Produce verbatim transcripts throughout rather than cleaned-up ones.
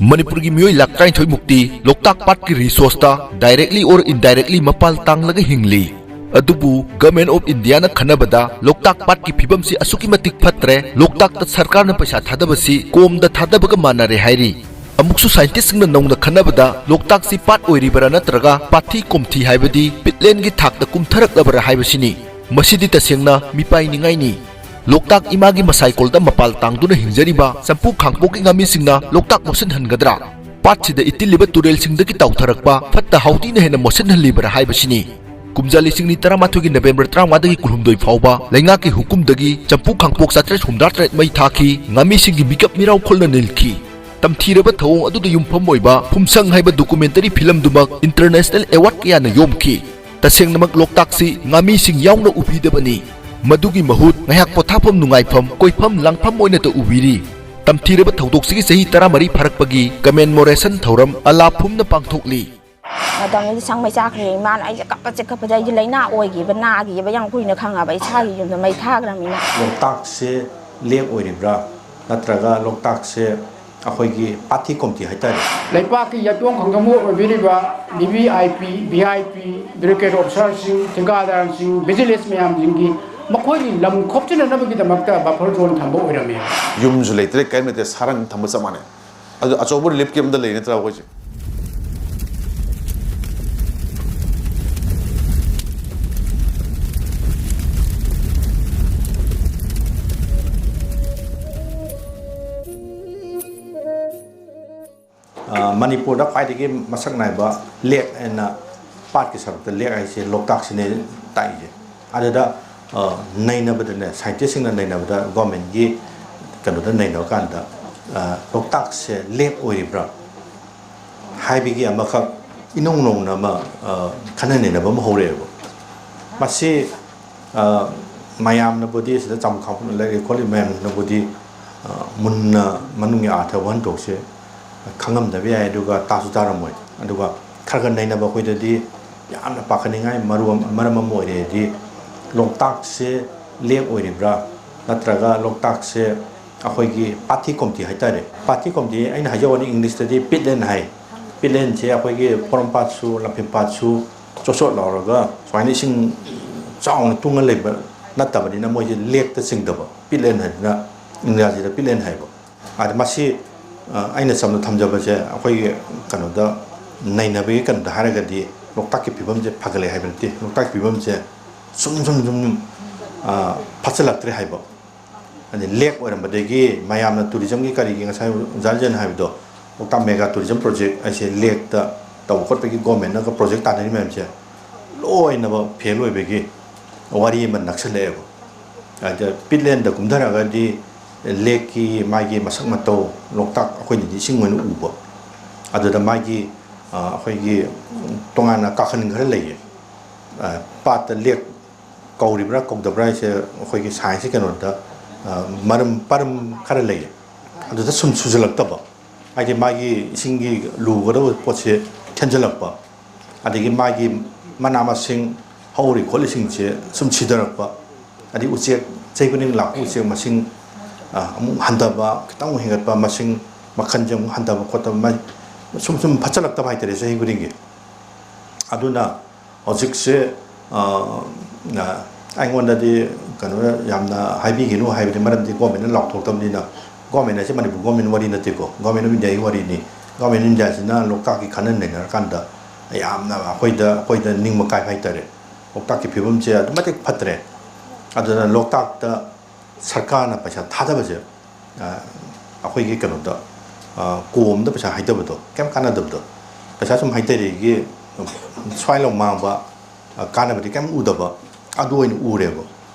ꯃꯅꯤꯄꯨꯔꯒꯤ ꯃꯤꯑꯣꯏ ꯂꯥꯈ ꯇꯔꯥꯅꯤꯊꯣꯏ ꯃꯨꯛꯇꯤ ꯂꯣꯛꯇꯥꯛ ꯄꯥꯠꯀꯤ ꯔꯤꯁꯣꯔꯁꯇ directly or indirectly ꯃꯄꯥꯜ ꯇꯥꯡꯂꯒ ꯍꯤꯡꯂꯤ꯫ ꯑꯗꯨꯕꯨ Government of Indiaꯅ ꯈꯟꯅꯕꯗ ꯂꯣꯛꯇꯥꯛ ꯄꯥꯠꯀꯤ ꯐꯤꯕꯝꯁꯤ ꯑꯁꯨꯛꯀꯤ ꯃꯇꯤꯛ ꯐꯠꯇ꯭ꯔꯦ, ꯂꯣꯛꯇꯥꯛꯇ ꯁꯔꯀꯥꯔꯅ ꯄꯩꯁꯥ ꯊꯥꯗꯕꯁꯤ ꯀꯣꯝꯗ ꯊꯥꯗꯕꯒ ꯃꯥꯟꯅꯔꯦ ꯍꯥꯏꯔꯤ꯫ ꯑꯃꯨꯛꯁꯨ scientistꯁꯤꯡꯅ ꯅꯧꯅ ꯈꯟꯅꯕꯗ ꯂꯣꯛꯇꯥꯛꯁꯤ ꯄꯥꯠ ꯑꯣꯏꯔꯤꯕꯔꯥ ꯅꯠꯇ꯭ꯔꯒ ꯄꯥꯠꯊꯤ ꯀꯣꯝꯊꯤ ꯍꯥꯏꯕꯗꯤ peatlandꯒꯤ ꯊꯥꯛꯇ ꯀꯨꯝꯊꯔꯛꯂꯕꯔꯥ ꯍꯥꯏꯕꯁꯤꯅꯤ꯫ ꯃꯁꯤꯗꯤ ꯇꯁꯦꯡꯅ ꯃꯤꯄꯥꯏꯅꯤꯡꯉꯥꯏꯅꯤ꯫ ꯂꯣꯛꯇꯥꯛ ꯏꯃꯥꯒꯤ ꯃꯁꯥꯏꯀꯣꯜꯗ ꯃꯄꯥꯜ ꯇꯥꯡꯗꯨꯅ ꯍꯤꯡꯖꯔꯤꯕ ꯆꯝꯄꯨ ꯈꯥꯡꯄꯣꯛꯀꯤ ꯉꯥꯃꯤꯁꯤꯡꯅ ꯂꯣꯛꯇꯥꯛ ꯃꯣꯠꯁꯤꯟꯍꯟꯒꯗ꯭ꯔꯥ? ꯄꯥꯠꯁꯤꯗ ꯏꯇꯤꯜꯂꯤꯕ ꯇꯨꯔꯦꯜꯁꯤꯡꯗꯒꯤ ꯇꯥꯎꯊꯔꯛꯄ ꯐꯠꯇ ꯍꯥꯎꯗꯤꯅ ꯍꯦꯟꯅ ꯃꯣꯠꯁꯤꯟꯍꯜꯂꯤꯕꯔꯥ ꯍꯥꯏꯕꯁꯤꯅꯤ꯫ ꯀꯨꯝꯖꯥ ꯂꯤꯁꯤꯡ ꯑꯅꯤ ꯇꯔꯥꯃꯥꯊꯣꯏꯒꯤ ꯅꯕꯦꯝꯕꯔ ꯇꯔꯥꯃꯉꯥꯗꯒꯤ ꯀꯨꯟꯍꯨꯝꯗꯣꯏ ꯐꯥꯎꯕ ꯂꯩꯉꯥꯛꯀꯤ ꯍꯨꯀꯨꯝꯗꯒꯤ ꯆꯝꯄꯨ ꯈꯥꯡꯄꯣꯛ ꯆꯥꯇ꯭ꯔꯦꯠ ꯍꯨꯝꯗ꯭ꯔꯥ ꯇꯔꯦꯠ ꯃꯩ ꯊꯥꯈꯤ, ꯉꯥꯃꯤꯁꯤꯡꯒꯤ ꯃꯤꯀꯞ ꯃꯤꯔꯥꯎ ꯈꯨꯜꯅ ꯅꯤꯜꯈꯤ꯫ ꯇꯝꯊꯤꯔꯕ ꯊꯧꯑꯣꯡ ꯑꯗꯨꯗ ꯌꯨꯝꯐꯝ ꯑꯣꯏꯕ ꯐꯨꯝꯁꯪ ꯍꯥꯏꯕ documentary filmꯗꯨꯃꯛ international award ꯀꯌꯥꯅ ꯌꯣꯝꯈꯤ꯫ ꯇꯁꯦꯡꯅꯃꯛ ꯂꯣꯛꯇꯥꯛꯁꯤ ꯉꯥꯃꯤꯁꯤꯡ ꯌꯥꯎꯅ ꯎꯕꯤꯗꯕꯅꯤ꯫ ꯃꯗꯨꯒꯤ ꯃꯍꯨꯠ ꯉꯥꯏꯍꯥꯛ ꯄꯣꯊꯥꯐꯝ ꯅꯨꯡꯉꯥꯏꯐꯝ, ꯀꯣꯏꯐꯝ ꯂꯥꯡꯐꯝ ꯑꯣꯏꯅꯇ ꯎꯕꯤꯔꯤ꯫ ꯇꯝꯊꯤꯔꯕ ꯊꯧꯗꯣꯛꯁꯤꯒꯤ ꯆꯍꯤ ꯇꯔꯥꯃꯔꯤ ꯐꯥꯔꯛꯄꯒꯤ commemoration ꯊꯧꯔꯝ ꯑꯂꯥ ꯐꯨꯝꯅ ꯄꯥꯡꯊꯣꯛꯂꯤ꯫ ꯃꯇꯝꯗꯨꯗ ꯁꯪ ꯃꯩ ꯆꯥꯛꯈ꯭ꯔꯦ꯫ ꯏꯃꯥꯅ ꯑꯩꯁꯦ ꯀꯞꯄꯁꯦ ꯀꯞꯄꯁꯦ, ꯑꯩꯁꯦ ꯂꯥꯏꯅꯥ ꯑꯣꯏꯈꯤꯕ, ꯅꯥꯈꯤꯕ ꯌꯥꯝ ꯀꯨꯏꯅ ꯈꯪꯉꯕ, ꯏꯁꯥꯒꯤ ꯌꯨꯝꯗ ꯃꯩ ꯊꯥꯈ꯭ꯔꯃꯤꯅ꯫ ꯂꯣꯛꯇꯥꯛꯁꯦ ꯂꯦꯛ ꯑꯣꯏꯔꯤꯕ꯭ꯔꯥ, ꯅꯠꯇ꯭ꯔꯒ ꯂꯣꯛꯇꯥꯛꯁꯦ ꯑꯩꯈꯣꯏꯒꯤ ꯄꯥꯠꯊꯤ ꯀꯣꯝꯊꯤ ꯍꯥꯏꯇꯥꯔꯦ? ꯂꯩꯄꯥꯛꯀꯤ ꯌꯦꯇꯣꯡ ꯈꯪꯖꯪꯕ ꯑꯣꯏꯕꯤꯔꯤꯕ V V I P, V I P, bureaucrat officerꯁꯤꯡ, ꯊꯤꯀꯥꯗꯥꯔꯁꯤꯡ, vigilance ꯃꯌꯥꯝꯁꯤꯡꯒꯤ ꯃꯈꯣꯏꯒꯤ ꯂꯝ ꯈꯣꯞꯆꯤꯟꯅꯅꯕꯒꯤꯗꯃꯛꯇ buffer zone ꯊꯝꯕ ꯑꯣꯏꯔꯝꯃꯤ꯫ ꯌꯨꯝꯁꯨ ꯂꯩꯇ꯭ꯔꯦ, ꯀꯔꯤꯝ ꯂꯩꯇ꯭ꯔꯦ, ꯁꯥꯔꯪ ꯊꯝꯕ ꯆꯞ ꯃꯥꯟꯅꯩ꯫ ꯑꯗꯨ ꯑꯆꯧꯕ relief camp ꯑꯝꯇ ꯂꯩ ꯅꯠꯇ꯭ꯔꯥ ꯑꯩꯈꯣꯏꯁꯦ? ꯃꯅꯤꯄꯨꯔꯗ ꯈ꯭ꯋꯥꯏꯗꯒꯤ ꯃꯁꯛ ꯅꯥꯏꯕ ꯂꯦꯛ ꯍꯥꯏꯅ ꯄꯥꯠꯀꯤ ꯁꯔꯨꯛꯇ ꯂꯦꯛ ꯍꯥꯏꯁꯦ ꯂꯣꯛꯇꯥꯛꯁꯤꯅꯦ ꯇꯥꯛꯏꯁꯦ꯫ ꯑꯗꯨꯗ ꯅꯩꯅꯕꯗꯅꯦ, scientistꯁꯤꯡꯅ ꯅꯩꯅꯕꯗ, governmentꯀꯤ ꯀꯩꯅꯣꯗ ꯅꯩꯅꯕ ꯀꯥꯟꯗ, ꯂꯣꯛꯇꯥꯛꯁꯦ ꯂꯦꯛ ꯑꯣꯏꯔꯤꯕ꯭ꯔꯥ ꯍꯥꯏꯕꯒꯤ ꯑꯃꯈꯛ ꯏꯅꯧ ꯅꯧꯅ ꯑꯃ ꯈꯟꯅ ꯅꯩꯅꯕ ꯑꯃ ꯍꯧꯔꯛꯑꯦꯕ꯫ ꯃꯁꯤ ꯃꯌꯥꯝꯅꯕꯨꯗꯤ, ꯁꯤꯗ ꯆꯥꯃꯈꯥ ꯂꯩꯔꯤ ꯈꯣꯠꯂꯤ ꯃꯌꯥꯝꯅꯕꯨꯗꯤ ꯃꯨꯟꯅ ꯃꯅꯨꯡꯒꯤ ꯑꯥꯔꯊ ꯋꯥꯍꯟꯊꯣꯛꯁꯦ ꯈꯪꯉꯝꯗꯕ ꯌꯥꯏ, ꯑꯗꯨꯒ ꯇꯥꯁꯨ ꯇꯥꯔꯝꯃꯣꯏ꯫ ꯑꯗꯨꯒ ꯈꯔ ꯈꯔ ꯅꯩꯅꯕ ꯑꯩꯈꯣꯏꯗꯗꯤ ꯌꯥꯝꯅ ꯄꯥꯈꯠꯅꯤꯡꯉꯥꯏ ꯃꯔꯨ ꯑꯃ, ꯃꯔꯝ ꯑꯃ ꯑꯣꯏꯔꯦꯗꯤ, ꯂꯣꯛꯇꯥꯛꯁꯦ ꯂꯦꯛ ꯑꯣꯏꯔꯤꯕ꯭ꯔꯥ, ꯅꯠꯇ꯭ꯔꯒ ꯂꯣꯛꯇꯥꯛꯁꯦ ꯑꯩꯈꯣꯏꯒꯤ ꯄꯥꯊꯤ ꯀꯣꯝꯇꯤ ꯍꯥꯏꯇꯥꯔꯦ꯫ ꯄꯥꯊꯤ ꯀꯣꯝꯇꯤ ꯑꯩꯅ ꯍꯥꯏꯖꯧ ꯍꯥꯏꯔꯗꯤ ꯏꯪꯂꯤꯁꯇꯗꯤ ꯄꯤꯠꯂꯦꯟ ꯍꯥꯏ꯫ ꯄꯤꯠꯂꯦꯟꯁꯦ ꯑꯩꯈꯣꯏꯒꯤ ꯄꯣꯔꯣꯝꯄꯥꯠꯁꯨ ꯂꯝꯐꯦꯟꯄꯥꯠꯁꯨ ꯆꯣꯠ ꯆꯣꯠ ꯂꯥꯎꯔꯒ ꯁꯨꯃꯥꯏꯅ ꯏꯁꯤꯡ ꯆꯥꯎꯅ ꯇꯨꯡꯉ ꯂꯩꯕ ꯅꯠꯇꯕꯅꯤꯅ ꯃꯣꯏꯁꯦ ꯂꯦꯛꯇ ꯆꯤꯡꯗꯕ, ꯄꯤꯠꯂꯦꯟ ꯍꯥꯏꯗꯅ ꯏꯪꯒ꯭ꯔꯥꯖꯤꯗ ꯄꯤꯠꯂꯦꯟ ꯍꯥꯏꯕ꯫ ꯑꯗ ꯃꯁꯤ, ꯑ, ꯑꯩꯅ ꯁꯝꯅ ꯊꯝꯖꯕꯁꯦ ꯑꯩꯈꯣꯏꯒꯤ ꯀꯩꯅꯣꯗ ꯅꯩꯅꯕꯒꯤ ꯀꯩꯅꯣꯗ ꯍꯥꯏꯔꯒꯗꯤ ꯂꯣꯛꯇꯥꯛꯀꯤ ꯐꯤꯕꯝꯁꯦ ꯐꯒꯠꯂꯦ ꯍꯥꯏꯕ ꯅꯠꯇꯦ, ꯂꯣꯛꯇꯥꯛꯀꯤ ꯐꯤꯕꯝꯁꯦ ꯁꯨꯝ ꯁꯨꯝ ꯁꯨꯝ ꯁꯨꯝ, ꯑ, ꯐꯠꯁꯤꯜꯂꯛꯇ꯭ꯔꯦ ꯍꯥꯏꯕ꯫ ꯑꯗꯩ ꯂꯦꯛ ꯑꯣꯏꯔꯝꯕꯗꯒꯤ ꯃꯌꯥꯝꯅ ꯇꯨꯔꯤꯖꯝꯒꯤ ꯀꯔꯤꯒꯤ ꯉꯁꯥꯏ ꯑꯣꯖꯥ ꯔꯟꯖꯟ ꯍꯥꯏꯕꯗꯣ, ꯂꯣꯛꯇꯥꯛ ꯃꯦꯒꯥ ꯇꯨꯔꯤꯖꯝ ꯄ꯭ꯔꯣꯖꯦꯛ ꯍꯥꯏꯁꯦ ꯂꯦꯛꯇ ꯇꯧꯕ ꯈꯣꯠꯄꯒꯤ ꯒꯣꯔꯃꯦꯟꯅꯒ ꯄ꯭ꯔꯣꯖꯦꯛ ꯇꯥꯟꯅꯔꯤ ꯃꯌꯥꯝꯁꯦ ꯂꯣꯏꯅꯃꯛ ꯐꯦꯜ ꯑꯣꯏꯕꯒꯤ ꯋꯥꯔꯤ ꯑꯃ ꯅꯛꯁꯜꯂꯛꯑꯦꯕ꯫ ꯍꯥꯏꯗꯤ ꯄꯤꯠꯂꯦꯟꯗ ꯀꯨꯝꯊꯔꯒꯗꯤ ꯂꯦꯛꯀꯤ ꯃꯥꯒꯤ ꯃꯁꯛ ꯃꯇꯧ, ꯂꯣꯛꯇꯥꯛ ꯑꯩꯈꯣꯏꯅꯗꯤ ꯏꯁꯤꯡ ꯑꯣꯏꯅ ꯎꯕ, ꯑꯗꯨꯗ ꯃꯥꯒꯤ, ꯑ, ꯑꯩꯈꯣꯏꯒꯤ ꯇꯣꯉꯥꯟꯅ ꯀꯥꯈꯟ ꯈꯔ ꯂꯩꯌꯦ꯫ ꯑ, ꯄꯥꯠꯇ ꯂꯦꯛ ꯀꯧꯔꯤꯕ꯭ꯔꯥ ꯀꯧꯗꯕ꯭ꯔꯥ ꯍꯥꯏꯁꯦ ꯑꯩꯈꯣꯏꯒꯤ ꯁꯥꯏꯟꯁꯀꯤ ꯀꯩꯅꯣꯗ, ꯑ, ꯃꯔꯝ, ꯄꯔꯝ ꯈꯔ ꯂꯩꯌꯦ꯫ ꯑꯗꯨꯗ ꯁꯨꯝ ꯁꯨꯖꯜꯂꯛꯇꯕ, ꯍꯥꯏꯗꯤ ꯃꯥꯒꯤ ꯏꯁꯤꯡꯒꯤ ꯂꯨꯒꯗꯕ ꯄꯣꯠꯁꯦ ꯊꯦꯟꯖꯜꯂꯛꯄ, ꯑꯗꯒꯤ ꯃꯥꯒꯤ ꯃꯅꯥ ꯃꯁꯤꯡ ꯍꯧꯔꯤ ꯈꯣꯠꯂꯤꯁꯤꯡꯁꯦ ꯁꯨꯝ ꯁꯤꯊꯔꯛꯄ, ꯑꯗꯩ ꯎꯆꯦꯛ, ꯆꯍꯤ ꯈꯨꯗꯤꯡ ꯂꯥꯛꯄ ꯎꯆꯦꯛ ꯃꯁꯤꯡ, ꯑ, ꯑꯃꯨꯛ ꯍꯟꯊꯕ, ꯈꯤꯇꯪ ꯑꯃꯨꯛ ꯍꯦꯟꯒꯠꯄ, ꯃꯁꯤꯡ ꯃꯈꯜꯁꯦ ꯑꯃꯨꯛ ꯍꯟꯊꯕ ꯈꯣꯠꯇꯕ, ꯃꯥꯏ ꯁꯨꯝ ꯁꯨꯝ ꯐꯠꯆꯜꯂꯛꯇꯕ ꯍꯥꯏꯇꯥꯔꯦ ꯆꯍꯤ ꯈꯨꯗꯤꯡꯒꯤ꯫ ꯑꯗꯨꯅ ꯍꯧꯖꯤꯛꯁꯦ, ꯑ, ꯑ, ꯑꯩꯉꯣꯟꯗꯗꯤ ꯀꯩꯅꯣ ꯌꯥꯝꯅ ꯍꯥꯏꯕꯤꯒꯅꯨ ꯍꯥꯏꯕꯗꯤ, ꯃꯔꯝꯗꯤ ꯒꯣꯔꯃꯦꯟꯅ ꯂꯥꯎꯊꯣꯛꯇꯕꯅꯤꯅ, ꯒꯣꯔꯃꯦꯟ ꯍꯥꯏꯁꯦ ꯃꯅꯤꯄꯨꯔ ꯒꯣꯔꯃꯦꯟ ꯋꯥꯔꯤ ꯅꯠꯇꯦꯀꯣ, ꯒꯣꯔꯃꯦꯟ ꯑꯣꯐ ꯏꯟꯗꯤꯌꯥꯒꯤ ꯋꯥꯔꯤꯅꯤ꯫ ꯒꯣꯔꯃꯦꯟ ꯑꯣꯐ ꯏꯟꯗꯤꯌꯥꯁꯤꯅ ꯂꯣꯛꯇꯥꯛꯀꯤ ꯈꯟꯅ ꯅꯩꯅꯔꯀꯥꯟꯗ ꯌꯥꯝꯅ ꯑꯩꯈꯣꯏꯗ, ꯑꯩꯈꯣꯏꯗ ꯅꯤꯡꯕ ꯀꯥꯏꯕ ꯍꯥꯏꯇꯥꯔꯦ꯫ ꯂꯣꯛꯇꯥꯛꯀꯤ ꯐꯤꯕꯝꯁꯦ ꯑꯗꯨꯛ ꯃꯇꯤꯛ ꯐꯠꯇ꯭ꯔꯦ꯫ ꯑꯗꯨꯅ ꯂꯣꯛꯇꯥꯛꯇ ꯁꯔꯀꯥꯔꯅ ꯄꯩꯁꯥ ꯊꯥꯗꯕꯁꯦ, ꯑ, ꯑꯩꯈꯣꯏꯒꯤ ꯀꯩꯅꯣꯗ, ꯑ, ꯀꯣꯝꯗ ꯄꯩꯁꯥ ꯍꯩꯗꯕꯗꯣ, ꯀꯩꯝ ꯀꯥꯟꯅꯗꯕꯗꯣ, ꯄꯩꯁꯥ ꯁꯨꯝ ꯍꯩꯊꯔꯛꯏꯒꯤ ꯁ꯭ꯋꯥꯏ ꯂꯥꯎ ꯃꯥꯡꯕ, ꯑ, ꯀꯥꯟꯅꯕꯗꯤ ꯀꯩꯝ ꯎꯗꯕ, ꯑꯗꯨ ꯑꯣꯏꯅ ꯎꯔꯦꯕ꯫